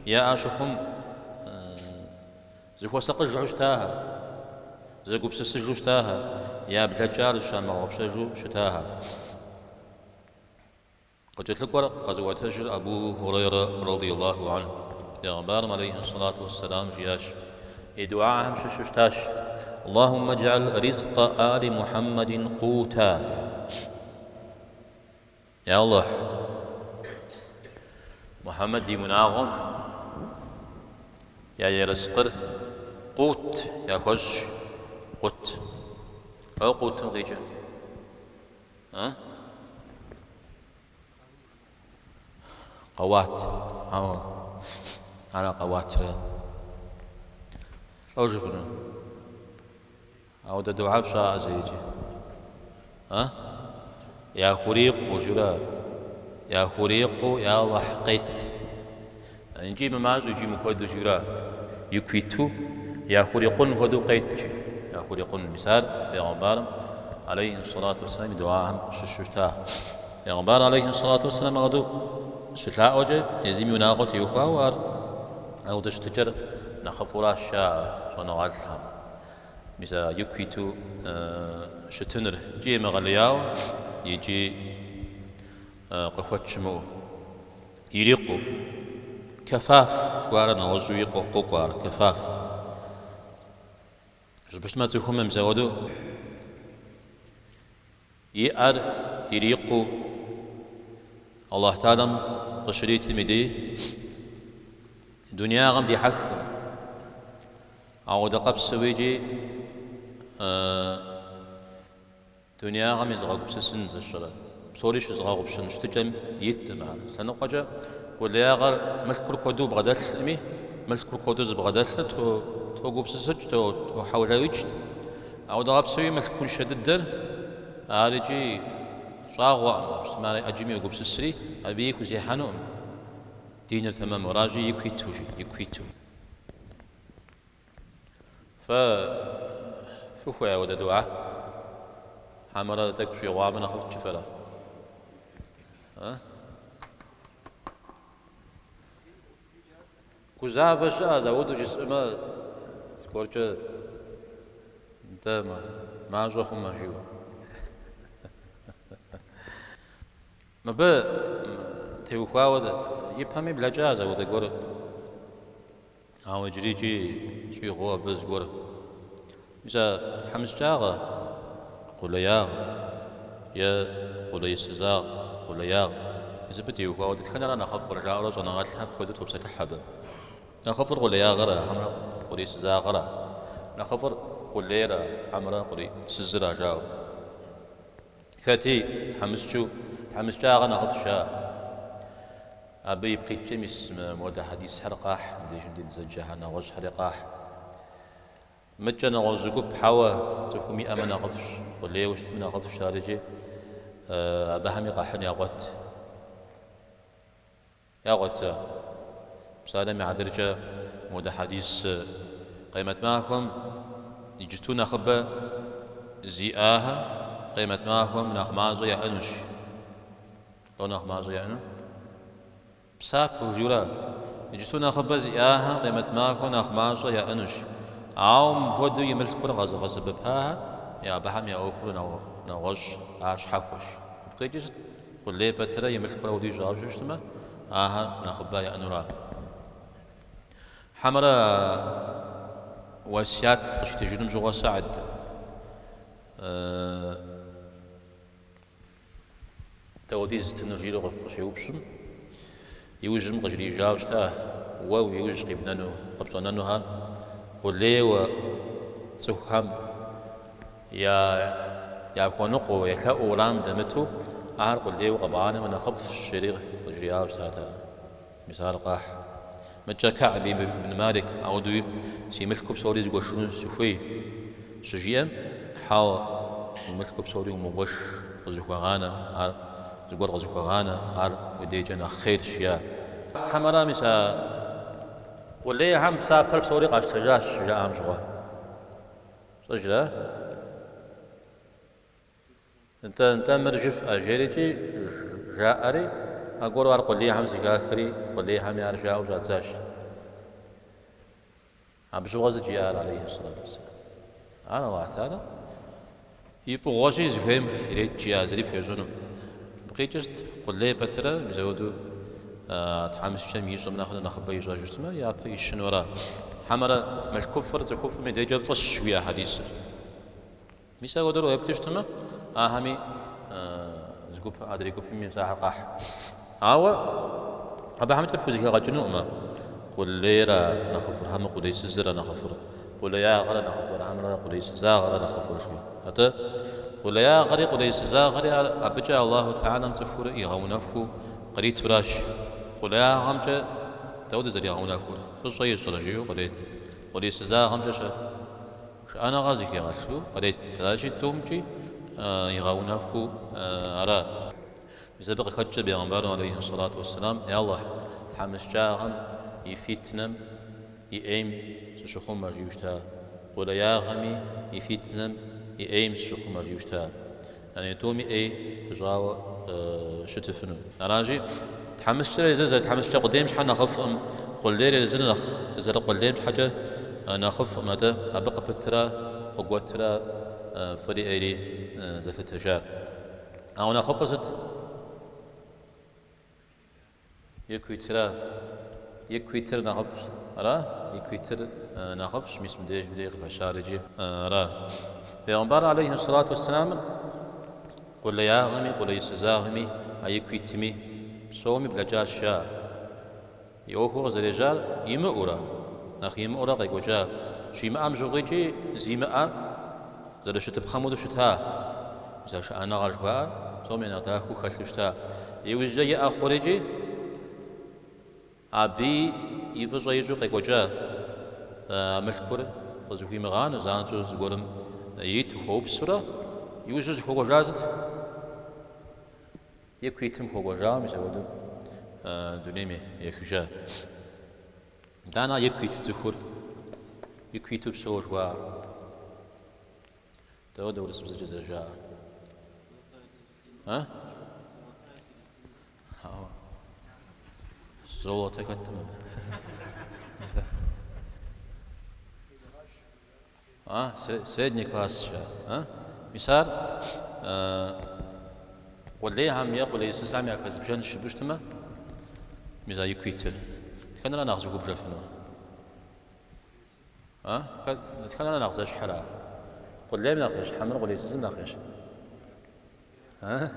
Speaker 1: яӏэ щыхъум зыхуэсакъыжу щытахэ, зэгупсысыжу щытахэ, я блэкӏар зыщамыгъэгъупщэжу щытахэ. Къыкӏэлъыкӏуэр къэзыӏуэтэжыр Абу Хурейрэ радиаллаху анху. Пегъымбарым алейхи сэлату уэсселам жиӏащ, и дуахэм щыщу щытащ, Аллахуммэ джӏэл ризкъэ али Мухьэммэдин къута. Я Аллахь, Мухьэммэд и унагъуэм я ерыскъыр къут яхуэщӏ, къут. Ауэ къутым къикӏыр? А? Къэуат. Ауэ ара къэуатрэ? Лӏо жыфӏэну? Ауэдэ дугьэ фщӏаӏэ зэикӏи. А? Яхурикъуу, жыра? Яхурикъуу, я Аллахь, къет. Икӏи мымащӏэу, икӏи мыкуэду жыра? Ику иту яхурикъун хуэдэу къет, жи. Яхурикъун. Мис ар бегъымбарым, алейхи сэлату уэсселам, и дуахэм щыщу щыта. Бегъымбар, алейхи сэлату уэсселам, апхуэдэу щылъаӏуэкӏэ, езым и унагъуэ теухуауэ ар ауэдэ щытыкӏэр нэхъыфӏуращ жаӏэ щӏэныгъэлӏхэм. Мис а ику иту щытыныр икӏи емыгъэлеяуэ, икӏи къыхуэт щымыӏэу. Ирикъуу. Кэфаф жыхуаӏэр нэгъуэщӏуи къокӏуэ ар, кэфаф. Жыпӏэу щытмэ, цӏыхум мис апхуэдэу иӏэр ирикъуу Аллахь Тэхьэлам къыщритым и дей дунеягъэм дихьэхкъым. Ауэдэ къабзэу икӏи Дунеягъэм езыгъэгупсысын зыщӏрэ, псори щызыгъэгъупщэн щытыкӏэм иткъым ар. Зы лъэныкъуэкӏэ къулеягъэр мылъкур куэду бгъэдэлъми, мылъкур куэду зыбгъэдэлъыр тогупсысыкӏ, тохьэулеикӏ. Ауэдэ къабзэуи мылъкуншэ дыдэр ар икӏи щӏагъуэкъым, апщытмэ ар ӏэджэми йогупсысри, абыи хузехьэнукъым. Диныр тэмэму, аращи, ику иту, жи, ику иту. Фэ фыхуей ауэдэ дугьэ? Хьэмэрэ тӏэкӏу щӏигъуамэ нэхъыфӏт жыфӏэрэ? Гузавэ щыӏэщ, ауэдэу жысӏэмэ, зыгуэркӏэ нтӏэ мащӏэ хъумэ, жиӏэу. Мыбы теухуауэ ипэми блэкӏащ ауэдэ гуэр. Ауэ иджыри икӏи щӏигъуу абы зыгуэр. Мис а тхьэмыщкӏагъэ, къулеягъ е къулейсызагъ, къулеягъ, мис абы теухуауэ дэтхэнэра нэхъыфӏыр, жаӏэурэ щӏэныгъэлӏхэр куэду топсэлъыхь абы. Нэхъыфӏыр къулеягъэра хьэмэрэ къулейсызагъэра? Нэхъыфӏыр къулейра хьэмэрэ къулейсызыра, жаӏэу. Хэти тхьэмыщкӏэу, тхьэмыщкӏагъэ нэхъыфӏщ, жаӏэ. Абы ипкъ иткӏэ мис мыуэдэ хьэдисхэр къахь, мыбдежым дей дызэджэхэр, нэгъуэщӏхэри къахь. Мыдкӏэ нэгъуэщӏ зы гуп хьэуэ цӏыхум иӏэмэ нэхъыфӏщ, къулейуэ щытмэ нэхъыфӏщ, ар икӏи абыхэми къахьын ягъуэт. Ягъуэтрэ? Псалъэм и хьэтыркӏэ модэ хьэдис Къемэт махуэм иджыту нэхъыбэ зиӏахэр Къемэт махуэм нэхъ мащӏэ яӏэнущ. Лӏо нэхъ мащӏэ яӏэну? Псапэу жиӏэурэ. Иджысту нэхъыбэ зиӏахэм къемэт махуэм нэхъ мащӏэ яӏэнущ. Ауэ мыпхуэдэу и мылъкур къэзыгъэсэбэпахэр, абыхэм я ӏуэхур нэгъуэщӏ, ар щхьэхуэщ. Абы къикӏыр сыт? Къулей пэтрэ и мылъкур ауэдэу ищӏауэ щытмэ, ахэр нэхъыбэ яӏэнура? Хьэмэрэ уэсят къыщитыжынум щыгъуэ Сэгьд дауэдиз стыну жиӏэу къыщеупщӏым, иужьым къыжриӏэжауэ щыта, уэ уи ужь къибнэну, къыпщӏэнэнухэр къулейуэ цӏыхухэм я яхуэныкъуэу, елъэӏуу уэрамым дэмыту, ахэр къулейуэ къэбгъанэмэ нэхъыфӏщ, жери къыжриӏауэ щытат ар. Мис ар къахь. Мыдкӏэ Кэгьб ибн Малик ауэдэуи си мылъку псори згуэшыну сыхуей щыжиӏэм, хьэуэ, уи мылъку псори умыгуэш къызыхуэгъанэ, ар зыгуэр къызыхуэгъанэ, ар уи дежкӏэ нэхъ хъейрщ, жиӏа. Хьэмэрэ мис а къулейхэм псапэр псори къащтэжащ щыжаӏам щыгъуэ. Пщӏэжрэ? Нтӏэ, нтӏэ, мыр жыфӏэ, жерикӏи жаӏэри, аргуэру ар къулейхэм зэхахри, къулейхэми ар жаӏэу щӏадзащ. Абы щыгъуэ сыт жиӏар, алейхи сэлату уэсселам? Ар Аллахь Тэхьэлам и фӏыгъуэщи зыхуейм ирет, жиӏа, зыри пхуещӏэнукъым. Абы къикӏыр сыт? Къулей пэтрэ, мис ауэдэу тхьэмыщкӏэм ищӏэм нэхърэ нэхъыбэ ищӏэжу щытмэ, япэ ищыну ара? Хьэмэрэ мылъкуфӏыр цӏыхуфӏым и дежкӏэ фӏыщ, жиӏэ хьэдисыр. Мис апхуэдэу уеплъу щытмэ, ахэми зы гуп, адрей гупми мис ахэр къахь. Ауэ абыхэмкӏэ пхузэхэгъэкӏынукъым къулейра нэхъыфӏыр, хьэмэ къулейсызыра нэхъыфӏыр, къулеягъэра нэхъыфӏыр, хьэмэрэ къулейсызагъэра нэхъыфӏыр жи. Атӏэ къулеягъэри къулейсызагъэри ар абыкӏэ Аллаху Тэхьэлам цӏыхур игъэунэхуу къритуращ. Къулеягъэмкӏэ дауэ зэригъэунэхур? Фӏыщӏэ ищӏрэ жиӏэу кърет. Къулейсызагъэмкӏэ-щэ? Шыӏэныгъэ зыхигъэлъу кърет. Аращи, тӏумкӏи игъэунэхуу ара. Мис абы къыхэкӏкӏэ бегъымбарым алейхи сэлату уэсселам, Я Аллахь, тхьэмыщкӏагъэм и фитнэм и ӏейм сыщыхъумэ, жиӏэу щыта. Къулеягъэми и фитнэм и ӏейм сыщыхъумэ, жиӏэу щыта. Яни тӏуми ӏей пыщӏауэ щытыфыну. Аращи, тхьэмыщкӏэр езыр зэрытхьэмыщкӏэ къудейм щхьэ нэхъыфӏкъым, къулейр езыр нэхъ зэрыкъулейм щхьэкӏэ нэхъыфӏкъым, атӏэ абы къыпытрэ къыгуэтрэ фӏыри ӏейри зэлъытэжар. Ауэ нэхъыфӏыр сыт? Ику итра? Ику итыр нэхъыфӏщ. Ара? Ику итыр нэхъыфӏщ, мис мыбдеж мыбдеж къыхэщар иджы. Ара? Бегъымбар алейхи сэлату уэсселамыр къулеягъэми, къулейсызагъэми, а ику итми, псоми блэкӏащ жаӏэ. И ӏуэхур къызэрежьар имыӏэурэ, нэхъ имыӏэурэ къекӏуэкӏа. Щимыӏэм щыгъуикӏи зимыӏэ зэрыщытыпхъэм хуэдэу щыта. Мис а шыӏэныгъэр жыхуаӏэр псом я нэхъ дахэу хэлъу щыта. Иужькӏэ иӏэ хъурикӏи абыи и фӏыщӏэ ищӏу къекӏуэкӏа. А мылъкур къызыхуимыгъанэу занщӏэу зыгуэрым ириту хуэупсурэ, иужьу зыхуэкӏуэжар сыт? Ику итым хуэкӏуэжауэ мис апхуэдэу дунейм ехыжа. Итӏанэ ику ит цӏыхур, ику иту псэу жыхуаӏэр. Дауэдэ урысыбзэкӏэ зэрыжаӏэр? А? Золото хэткъым абы. А, средний класс жаӏэ. А? Мис ар къулейхэм е къулейсызхэм яхэзбжэн жыпӏэу щытмэ, мис а ику итыр. Дэтхэнэра нэхъ зыхубжэфынур? А? Дэтхэнэра нэхъ зэщхьыр ар? Къулейм нэхъ ещхь, хьэмэрэ къулейсызым нэхъ ещхь? А?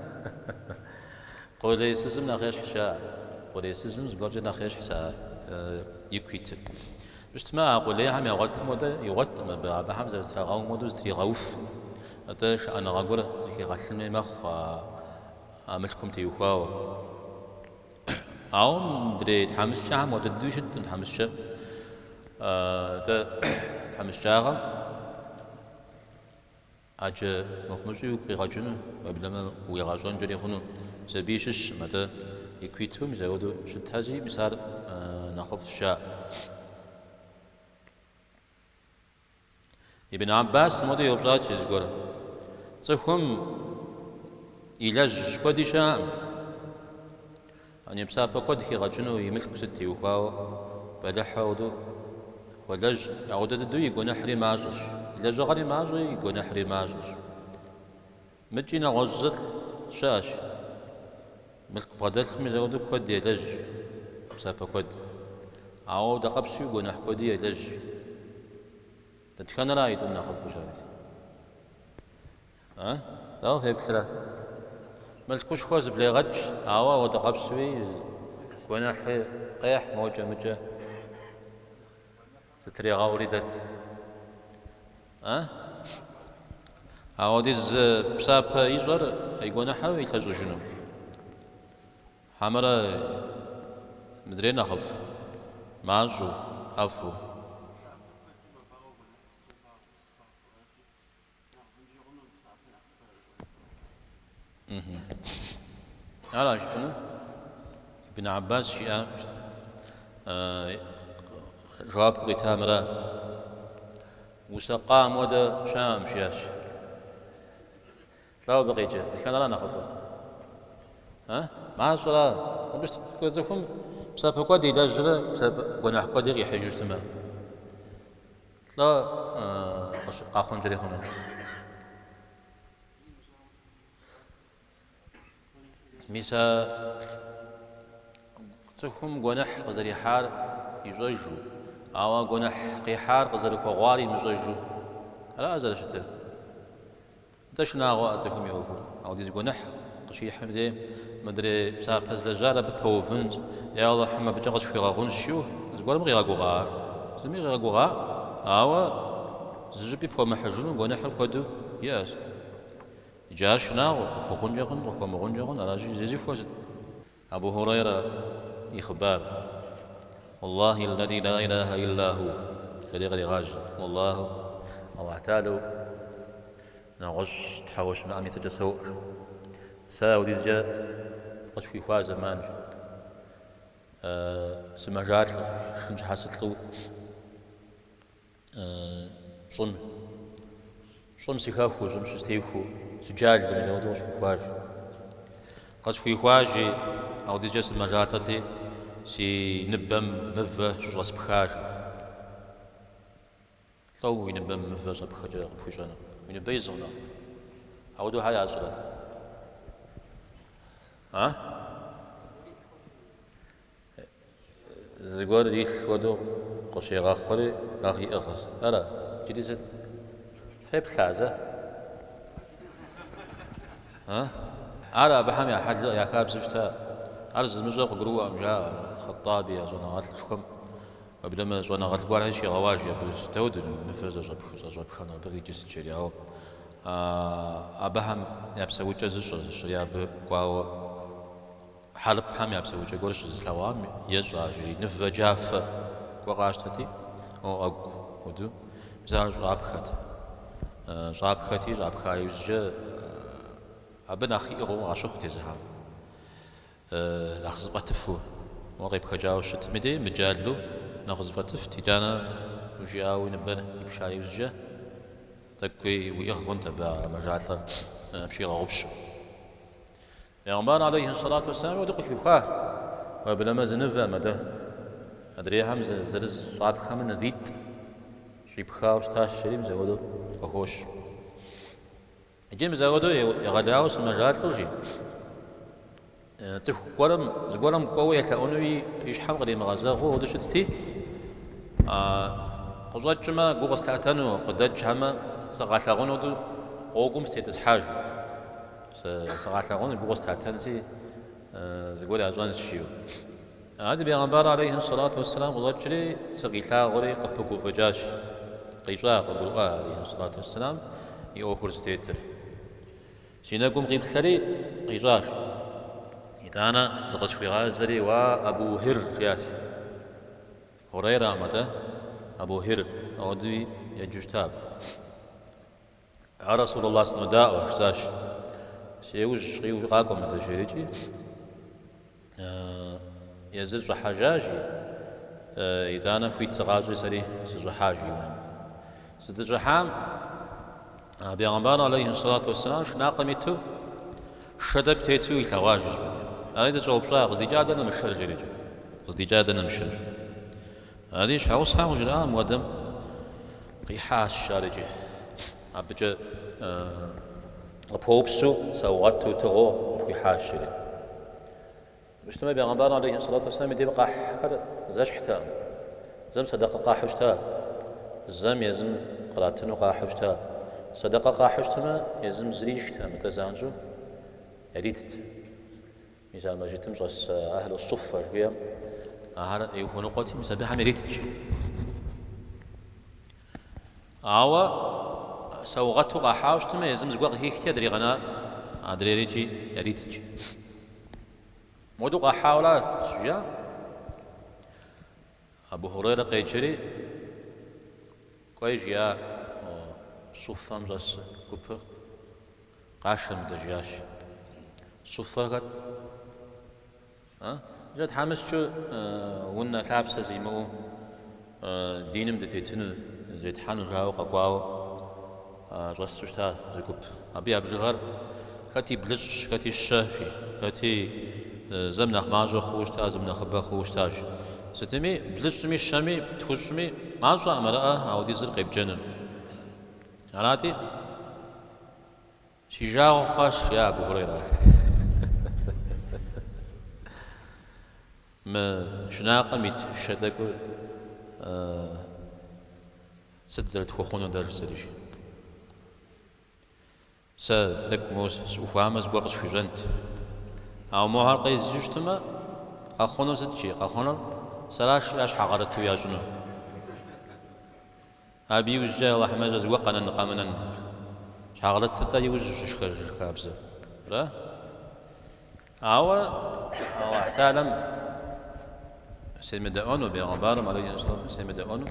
Speaker 1: Къулейсызым нэхъ ещхьщ жаӏэ. Къулейсызым зыгуэркӏэ нэхъ ещхьщ а ику итыр. Щытмэ, а къулейхэм ягъуэтым хуэдэ игъуэткъым абы, абыхэм зэрытрагъэум хуэдэу зытригъэуфкъым. Атӏэ шыӏэныгъэ гуэр зыхигъэлъын хуей мэхъу а мылъкум теухуауэ. Ауэ мыдрей тхьэмыщкӏэхэм хуэдэ дыдэу щыткъым тхьэмыщкӏэ. Атӏэ тхьэмыщкӏагъэм ӏэджэ мыхъумыщӏи уигу къигъэкӏыну, уеблэмэ уигъэщӏэнкӏэри хъуну. Сабий щыщкъым, атӏэ ику иту мис апхуэдэу щытхэзи, мис ар нэхъыфӏщ, жаӏэ. Ибн Аббас мыуэдэу еупщӏат зыгуэр. Цӏыхум илэжь куэди щыӏэкъым. Ани псапэ куэд хигъэкӏыну и мылъку сыт теухуауэ бэлыхь ауэдэу хуэлэжь, ауэдэ дыдэу и гуэныхьри мащӏэщ. И лэжьыгъэри мащӏэ, и гуэныхьри мащӏэщ. Мыкӏи нэгъуэщӏ зылӏ щыӏэщ. Мылъку бгъэдэлъми зэуэдэу куэд елэжь, псапэ куэд. Ауэ ауэдэкъэпсуи гуэныхь куэди елэжь. Дэтхэнэра аитӏум нэхъыфӏу щыӏэр? А? Дауэ феплърэ? Мылъкушхуэ зыблегъэкӏ, ауэ ауэдэкъэпсуи гуэныхьи къехь мокӏэ-мыкӏэ зытрегъэури дэт. А? Ауэдиз псапэ ищӏэр и гуэныхьыр илъэщӏыжыну. Хьэмэрэ мыдрей нэхъыфӏ, мащӏэу, ӏэфӏу. Ара жыпӏэну? Ибн Аббас жиӏа жэуапу къита мыра? Усэкъам хуэдэ щыӏэкъым, жиӏащ. Лӏо абы къикӏыр, дэтхэнэра нэхъыфӏыр? А? Мащӏэра? Абы цӏыхум псапэ куэд илэжьрэ псапэ гуэныхь куэди къихьыжу щытмэ. Лӏо къэхъункӏэри хъуну? Мис а цӏыхум гуэныхь къызэрихьар ищӏэжу, ауэ гуэныхь къихьар къызэрыхуэгъуар имыщӏэжу, ара зэрыщытыр? Нтӏэ шынагъуэ а цӏыхум и ӏуэхур. Ауэдиз гуэныхь къыщихьым дей, мыдрей псапэ злэжьар абы пэувынщ, е Алыхьым абыкӏэ къысхуигъэгъунщ жиӏэу зыгуэрым къигъэгугъа ар? Зыми къигъэгугъа, ауэ зыщӏыпӏи пхуэмыхьыжыну гуэныхьыр куэду иӏэщ. Иджы ар шынагъуэ, къыхуэгъункӏэ хъун, къыхуэмыгъункӏэ хъун, аращи, зезыхуэ сыт? Абу Хурайрэ и хъыбар, Уаллахи ллази ла илаха илла ху, жери къригъажьэ. Уаллаху, Аллахь Тэхьэлэу нэгъуэщӏ тхьэуэ щымыӏэм и цӏэкӏэ соӏуэ. Сэ ауэдизкӏэ къысхуихуа зэманщ. Сымэжалӏэу, шхын щхьэ сылӏэу. Щӏым, щӏым сыхэхуэу, щӏым щыстехуэу, сыджалэу, мис ауэдэу къысхуихуащ. Къысхуихуащи, ауэдизкӏэ сымэжалӏэти, си ныбэм мывэ щыщӏэспхащ. Лӏо уи ныбэм мывэ щӏэпхэкӏэ къыпхуищӏэну? Уи ныбэ из хъуну? Ауэдэу хьэ ящӏрэт? А? Зыгуэр илъ хуэдэу къыщегъэхъури, нэхъ иӏыгъщ. Ара? Иджыри сыт? Феплъа зэ? А? Ар абыхэм я хьэл, я хабзэу щыта. Ар зымыщӏэ къыгурыӏуэкъым, жаӏэ Хъэтӏаби а щӏэныгъэлӏышхуэм. Уеблэмэ щӏэныгъэлӏ гуэрхэри щигъэуащ абы. Дауэт мывэ зэщӏэпхэнур, абы къикӏыр сыт жери. Ауэ абыхэм я псэукӏэ зыщӏэ, зыщӏри абы кӏуауэ Хьэрыпхэм я псэукӏэ гуэр щызылъэгъуам ещӏэ ар жери, нывэ джафэ гуэр къащтэти, о ӏэгу хуэдэу, мис ар щӏапхэт. Щӏапхэти, щӏапха иужькӏэ абы нэхъ иӏыгъыу къащыхъут езыхэм, нэхъ зыфӏэтыфу, уэ къепхэкӏауэ щытми дей, мыджалэу нэхъ зыфӏэтыфт, итӏанэ жиӏауэ уи ныбэр ипша иужькӏэ тӏэкӏуи уиӏыгъ хъунт абы а мэжалӏэр пщигъэгъупщэу. Бегъымбар алейхи сэлату уэсселам хуэдэу къыхуихуа, уеблэмэ зы нывэм, адэ адрейхэм зырыз щӏапхэмэ нывитӏ щӏипхауэ щытащ, жери мис апхуэдэу къыхощ. Иджы мис апхуэдэу егъэлеяуэ сымэжалӏэу жи, цӏыху гуэрым, зыгуэрым кӏуэуэ елъэӏунуи и щхьэм къримыгъэзэгъыу апхуэдэу щытти, къыщӏэкӏмэ гу къыслъатэну, къыдэкӏхэмэ сыкъалъагъуну хуэдэу гъуэгум сытетӏысхьащ. Сыкъалъагъуну гу къыслъатэнси, зыгуэр ящӏэнщ, жиӏэу. Арати, бегъымбар алейхи сэлату уэсселам къыщӏэкӏри, сыкъилъагъури къыпыгуфӏыкӏащ. Къищӏа, къыгурыӏуа алейхи сэлату уэсселам и ӏуэхур зытетыр. Си нэгум къиплъэри, къищӏащ. Итӏанэ зыкъысхуигъазэри, Уа Абу Хир, жиӏащ. Хурейрэкъым атӏэ, Абу Хир, ауэдэуи еджэу щыта абы. Я Расулаллах, сынодаӏуэ, жысӏащ. Си ужь къиуви къакӏуэ мыдэ, жери икӏи езыр щӏыхьэжащ, итӏанэ хуит сыкъащӏри сэри сыщӏыхьащ и унэм. Сыздыщӏыхьам, бегъымбар алейхи сэлату уэсселам шынакъым иту, шэ тӏэкӏу тету илъэгъуащ жыщӏэри. Ари дыщӏэупщӏа, къыздикӏар дэнэ мы шэр, жери икӏи. Къыздикӏар дэнэ мы шэр? Ари щхьэгъусэхэм къыжраӏа мыуэдэм къихьащ ар икӏи. Абыкӏэ къыпхуэупсэу, саугъэту, тыгъэу къыпхуихьащ, жери. Щытмэ, бегъымбарым алейхи сэлату уэсселам и деж къахьхэр зэщхьтэкъым. Зэм сэдэкъэ къахьу щыта, зэм езым къратыну къахьу щыта. Сэдэкъэ къахьу щытмэ, езым зыри ишхтэкъым, атӏэ занщӏэу яритт. Мис а мэжджытым щӏэс Ахьлу Суффэ жыхуиӏэм ахэр ӏейуэ хуэныкъуэти, мис абыхэм яритт. Ауэ саугъэту къахьауэ щытмэ, езым зыгуэр къыхихти, адрей къэна адрейр икӏи яритт. Мыуэдэу къахьауэра щыжаӏэм, Абу Хурейрэ къеджэри, кӏуэи жиӏа Суффэм щӏэс гупыр къашэ мыдэ жиӏащ. Суффэр хэт? Мис тхьэмыщкӏэу унэ лъапсэ зимыӏэу диным дытетыну, зетхьэну жауэ къэкӏуауэ щӏэсу щыта зы гуп. Абы я бжыгъэр хэти блыщӏщ, хэти щэ, жи, хэти зэм нэхъ мащӏэ хъууэ щыта, зэм нэхъыбэ хъууэ щытащ. Сытми, блыщӏми, щэми, тхущӏми мащӏэкъым арыӏэ ауэдизыр къебджэныр. Арати, си жагъуэ хъуащ, жиӏа Абу Хурейрэ. Мы шынакъым ит шэ тӏэкӏур сыт зэрытхуэхъунур дэ жысӏэри, жи. Сэ тӏэкӏу моуэ сыӏухуамэ, зыгуэр къысхуищӏэнт. Ауэ мохэр къезджэу щытмэ, къэхъунур сыт, жи, къэхъунур сэращ жиӏа щхьэгъэрыту ящӏыну. Абы иужькӏэ Алыхьым ещӏэ зыгуэр къэнэн къэмынэн. Щхьэгъэрытыр-тӏэ иужь щышхэж хабзэр. Ара? Ауэ Алыхь Тэхьэлам семыдэӏуэну, бегъымбарым алейхи сэлату семыдэӏуэну,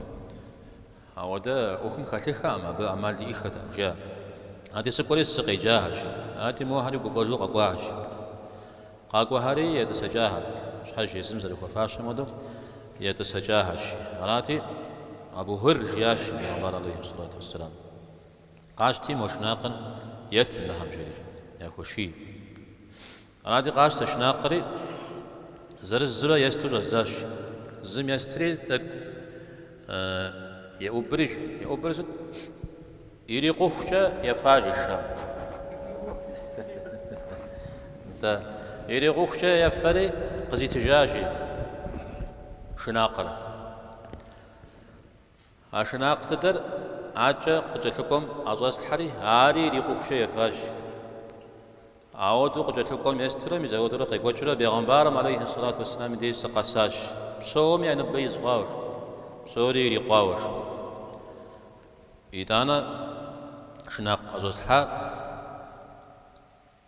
Speaker 1: ауэдэ ӏуэхум хэлъыххэкъым, абы ӏэмал иӏэххэтэкъым, жиӏа. Арати, сыкӏуэри сыкъеджахэщ. Арати, мохэри гуфӏэжу къэкӏуахэщ. Къакӏуэхэри етӏысэкӏахэ, щхьэж езым зэрыхуэфащэм хуэдэу етӏысэкӏахэщ. Арати, Абу Хьир жиӏащ бегъымбар алейхи сэлату уэсселам. Къащти мо шынакъыр ет мыхэм, жери, яхуэший. Арати, къасщта шынакъри, зырызурэ есту щӏэздзащ. Зым естри тӏэкӏу еӏубри, еӏубыр сыт? Ирикъухукӏэ ефа жи шэм. Нтӏэ, ирикъухукӏэ ефэри къызитыжащ шынакъыр. А шынакъ дыдэр акӏэ къыкӏэлъыкӏуэм ӏэщӏэслъхьэри, ари ирикъухукӏэ ефащ. Ауэдэу къыкӏэлъыкӏуэм естурэ, мис ауэдурэ къекӏуэкӏыурэ бегъымбарым алейхи сэлату уэсселам и деж сыкъэсащ. Псоми я ныбэ из хъуауэ, псори ирикъуауэ. Итӏанэ шынакъ ӏэщӏэслъхьа,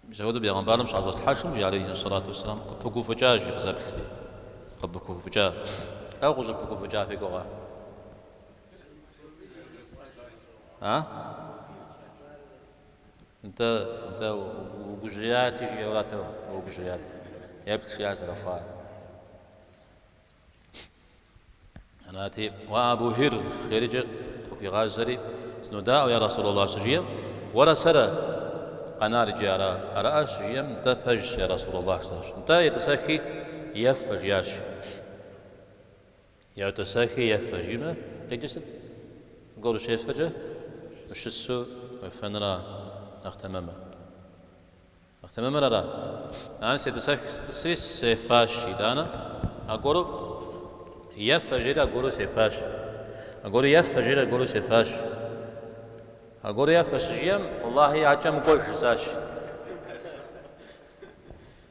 Speaker 1: мис ауэдэу бегъымбарым щыӏэщӏэслъхьэжым, жи алейхи сэлату уэсселам, къыпыгуфӏыкӏащ, жи къызэплъри. Къыпыгуфӏыкӏа. Дауэ къыщӏыпыгуфӏыкӏа фи гугъэ? А? Нтӏэ, нтӏэ, угужьеяти, жиӏэу арат, угужьеят. Еплъ, жиӏа зэрыхъуар. Арати, Уа Абу Хир, жерикӏэ зыкъыхуигъазэри, Сынодаӏуэ, я Расулаллах, щыжиӏэм, уэрэ сэрэ къэнар иджы ара? Араӏэ, щыжиӏэм, нтӏэ, пэжщ, я Расулаллах, жысӏащ. Нтӏэ, етӏысэхи, ефэ, жиӏащ. Етӏысэхи, ефэ, жиӏэмэ, къикӏыр сыт? Зыгуэр ущефэкӏэ, ущысу уефэныра нэхъ тэмэмыр? Нэхъ тэмэмыр ара? Ар сетӏысэх, сытӏысри сефащ, итӏанэ аргуэру ефэ, жери аргуэру сефащ. Аргуэру ефэ, жери аргуэру сефащ. Аргуэру ефэ щыжиӏэм, Уэллахьи, акӏэ мыкӏуэж, жысӏащ.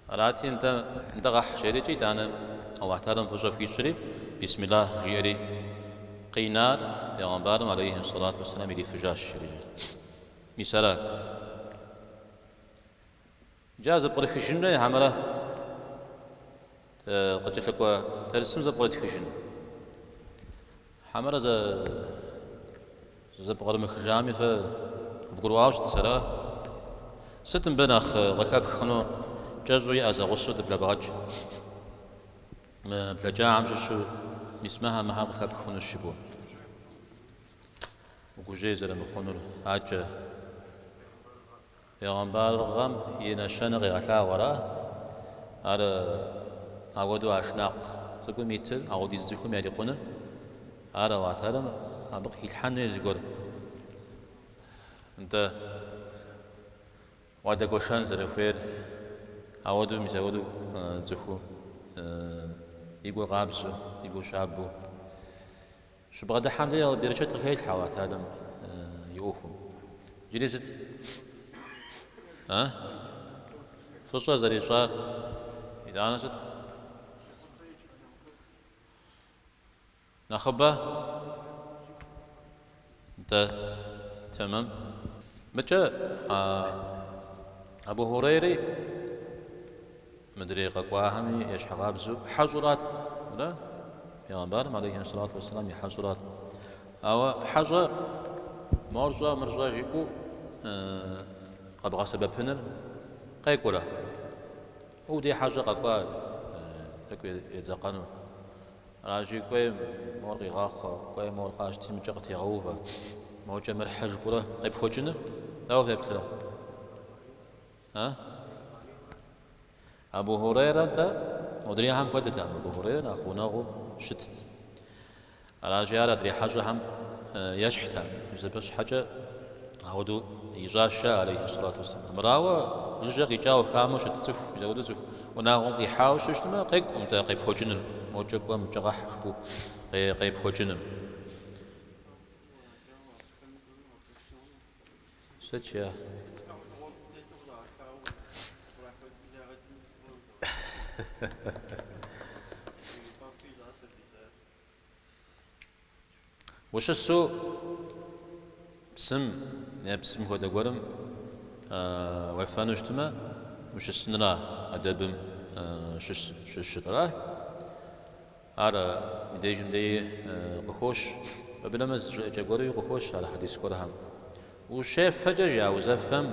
Speaker 1: Арати, нтӏэ, нтӏэ къэхь, жерикӏи, итӏанэ Аллахь Тэхьэлам фӏыщӏэ хуищӏри, Бисмиллах жиӏэри, къинар бегъымбарым алейхи сэлату уэсселам ирифыжащ, жерикӏи. Мис ара. Иджы ар зэпкърыхыжын хуей хьэмэрэ къыкӏэлъыкӏуэ дерсым зэпкърытхыжын? Хьэмэрэ зэпкърымыхыжами фэ къывгурыӏуауэ щыт, ара? Сыт мыбы нэхъ къыхэпх хъуну кӏэщӏу иӏэ зэгъусэу дыблэбгъэкӏ? Мы блэкӏахэм щыщу мис мыхэр мыхэр къыхэпх хъунущ жыпӏэу. Угужьей зэрымыхъунур акӏэ. Бегъымбарыгъэм и нэщэнэ къегъэлъагъуэ, ара? Ар ауэдэу а шынакъ цӏыкӏум итыр ауэдиз цӏыхум ярикъуныр, ар Аллахь Тэхьэлам абы къыхилъхьэн хуей зыгуэр. Нтӏэ, уадэгуэшэн зэрыхуейр, ауэдэу мис ауэдэу цӏыху и гур къабзэу, и гур щабэу. Щыбгъэдыхьэм дей берычэт къыхелъхьэ Аллахь Тэхьэлам и ӏуэхум. Иджыри сыт? А? Фӏыщӏэ зэрищӏар. Итӏанэ сыт? Нэхъыбэ? Нтӏэ, тэмэм. Мыкӏэ Абу Хурейри Мыдрей къэкӏуахэми ещхьыркъабзэу хьэщӏэрат, ара? Пегъэмбарым, алейхи сэлату уэсселам, и хьэщӏэрат. Ауэ хьэщӏэ мор щӏэ, мыр щӏэ жиӏэу къэбгъэсэбэпыныр къекӏурэ? Уэ ди хьэщӏэ къэкӏуа тӏэкӏу едзэкъэну. Аращи, кӏуей мор къигъахъуэ, кӏуей мор къащти мыкӏэ къытегъэувэ, мокӏэ мыр хьы жыпӏэурэ къепхуэкӏыныр дауэ феплърэ? А? Абу Хурейрэ-тӏэ модрейхэм хуэдэтэкъым, Абу Хурейрэ нэхъ гъунэгъуу щытт. Аращи, ар адрей хьэщӏэхэм ещхьтэкъым. Мис абы щхьэкӏэ ауэдэу ищӏащ жаӏэ, алейхи сэлату уэсселам. Армырауэ, жыжьэ къикӏауэ хамэу щыт цӏыху, мис ауэдэу цӏыху унагъуэм къихьауэ щытмэ, къекӏукъым-тӏэ къепхуэкӏыныр, мокӏэ кӏуэ, мыкӏэ къэхь жыпӏэу къепхуэкӏыныр. Сыт жиӏа? Ущысу псым е псым хуэдэ гуэрым уефэну щытмэ, ущысынра ӏэдэбым щыщыр, ара? Ар мыбдежым деи къыхощ, уеблэмэ зы жыӏэкӏэ гуэруи къыхощ ар хьэдис гуэрхэм. Ущефэкӏэ, жиӏа, узэфэм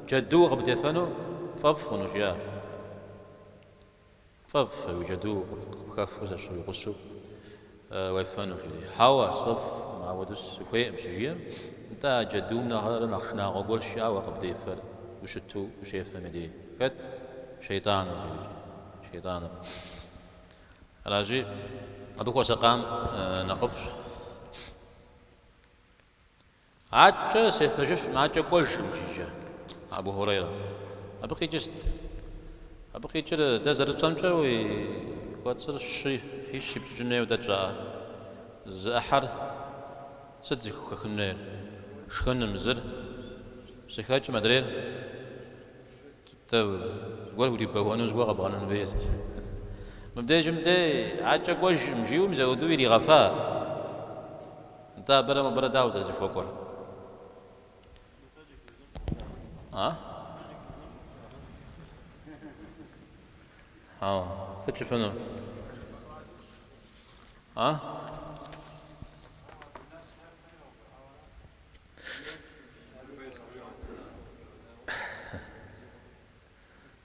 Speaker 1: джэду къыбдефэну пфӏэфӏ хъуну, жиӏащ. Пфӏэфӏ уи джэду къыпхэфу зэщ уи гъусэу уефэну, жери. Хьэуэ, сфӏэфӏкъым, ауэдэу сыхуейкъым, щыжиӏэм, нтӏэ а джэдум нэхърэ нэхъ шынагъуэ гуэрщ, жиӏа, уэ къыбдефэр ущыту ущефэм и дей. Хэт? Шейтӏаныр, жери. Шейтӏаныр. Аращи, абы хуэсакъам нэхъыфӏщ. Аткӏэ сефэжыфкъым, аткӏэ кӏуэжкъым, жи иджы Абу Хурейрэ. Абы къикӏыр сыт? Абы къикӏыр дэ зэрытщӏэмкӏэ уи кӏуэцӏыр щы ӏыхьищ ипщӏыкӏын хуейуэ дэ тщӏаӏэ. Зы ӏыхьэр сыт зыхухэхын хуейр? Шхыным, зыр псыхэкӏым, адрейр? Дэ зыгуэр урибэуэну зыгуэр къэбгъэнэн хуейщ. Мыбдежым дей аткӏэ кӏуэжкъым, жиӏэу мис ауэдэу иригъэфа. Нтӏэ абырэ мыбырэ дауэ зэрызэхуэкӏуэр? А? Хьэуэ, сыт жыфӏэну? А?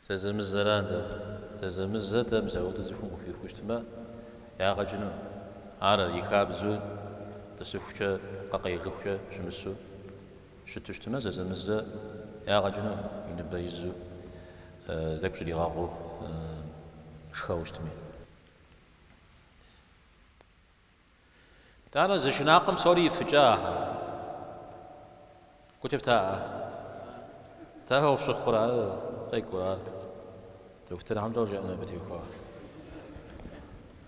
Speaker 1: Зэзэмызэра дэ, зэзэмызэ дэ мис ауэдэу цӏыхум къыхуихуэу щытмэ, ягъэ кӏыну. Ар и хабзэу тӏысыхукӏэ, къэкъеижыхукӏэ щымысу щыту щытмэ, зэзэмызэ ягъэ кӏыну, и ныбэ изу тӏэкӏу щӏригъэгъуу шхэуэ щытми. Итӏанэ зы шынакъым псори ифыкӏа ахэр. Гу лъыфтаӏэ? Дауэ къыфщыхъурэ ар, къекӏурэ ар? Дохутырхэм лӏо жаӏэну абы теухуауэ?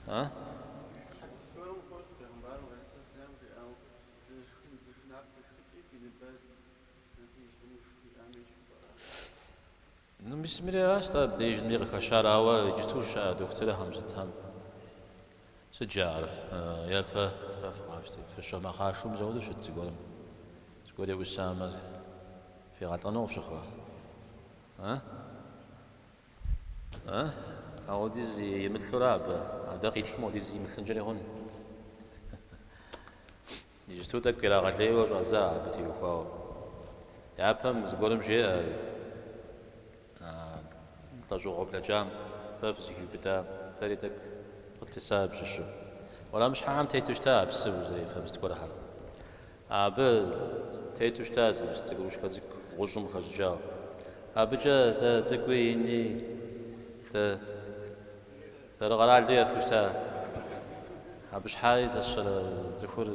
Speaker 1: А? Ну, мис мыри аращ-тӏэ абдежми къыхэщар, ауэ иджысту щыӏэ дохутырхэм сытхэм сыт жаӏэр? Е фэ, фэ фыкъащти, фыщымэхъашэу мис ауэдэу щыт зыгуэрым, зыгуэр еӏусамэ, фигъэлӏэну къыфщыхъурэ? А? А? Ауэдиз имылъурэ абы, а дэ къитхым ауэдиз имылъынкӏэри хъун. Иджысту тӏэкӏу ирагъэлейуэ щӏадза абы теухуауэ. Япэм зыгуэрым жеӏэ лӏэщӏыгъуэ блэкӏам фэ фызыхиубыда, дэри тӏэкӏу къытлъыса абы щыщу. Уэрамыщхьэхэм тету щыта а псы узэрефэ мыст гуэрхэр. Абы тету щыта зы мыст цӏыкӏурушкэ цӏыкӏу гъущӏым къыхэщӏыкӏауэ. Абыкӏэ дэ цӏыкӏуи ини. Дэ зэрыкъэралу ефэу щыта. Абы щхьаи сэ сщӏэрэ цӏыхур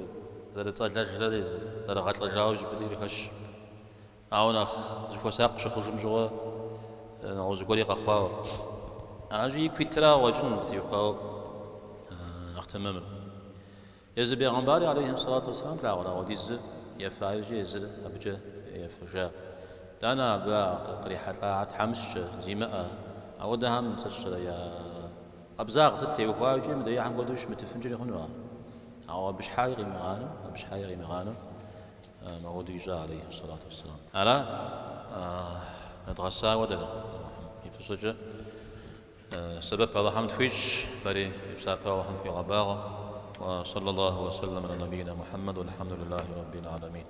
Speaker 1: зэрыцӏэлэжрэ зэрыгъэлӏэжауэ щӏыпӏэ дей къыхэщ. Ауэ нэхъ зыхуэсакъ щыхъужым щыгъуэ нэгъуэщӏ зыгуэри къэхъуауэ. Аращи, ику итра къыщӏэкӏын абы теухуауэ нэхъ тэмэмыр. Езы бегъымбари алейхи сэлату уэсэлам плъагъурэ апхуэдизу ефа иужькӏэ езыр абыкӏэ ефэжа. Итӏанэ абы кърихьэлӏахэр тхьэмыщкӏэ зимыӏэ, ауэдэхэм сэ сщӏэрэ я къабзагъ сыт теухуауэ икӏи мыдрейхэм хуэдэу щымытыфынкӏэри хъуну ар. Ауэ абы щхьаи къимыгъанэу, абы щхьаи къимыгъанэу мауэдэу ищӏа алейхи сэлату уэсэлам. Ара нэдгъэса хуэдэ Алыхьым и фӏыщӏэкӏэ. Сэбэп Алыхьым тхуищӏ, фэри и псапэ Алыхьым фхуигъэбагъуэ. Уэ саллаллаху уэ сэллам аля набийна Мухьэммэд уэлхьэмдулиллахи раббил аламин.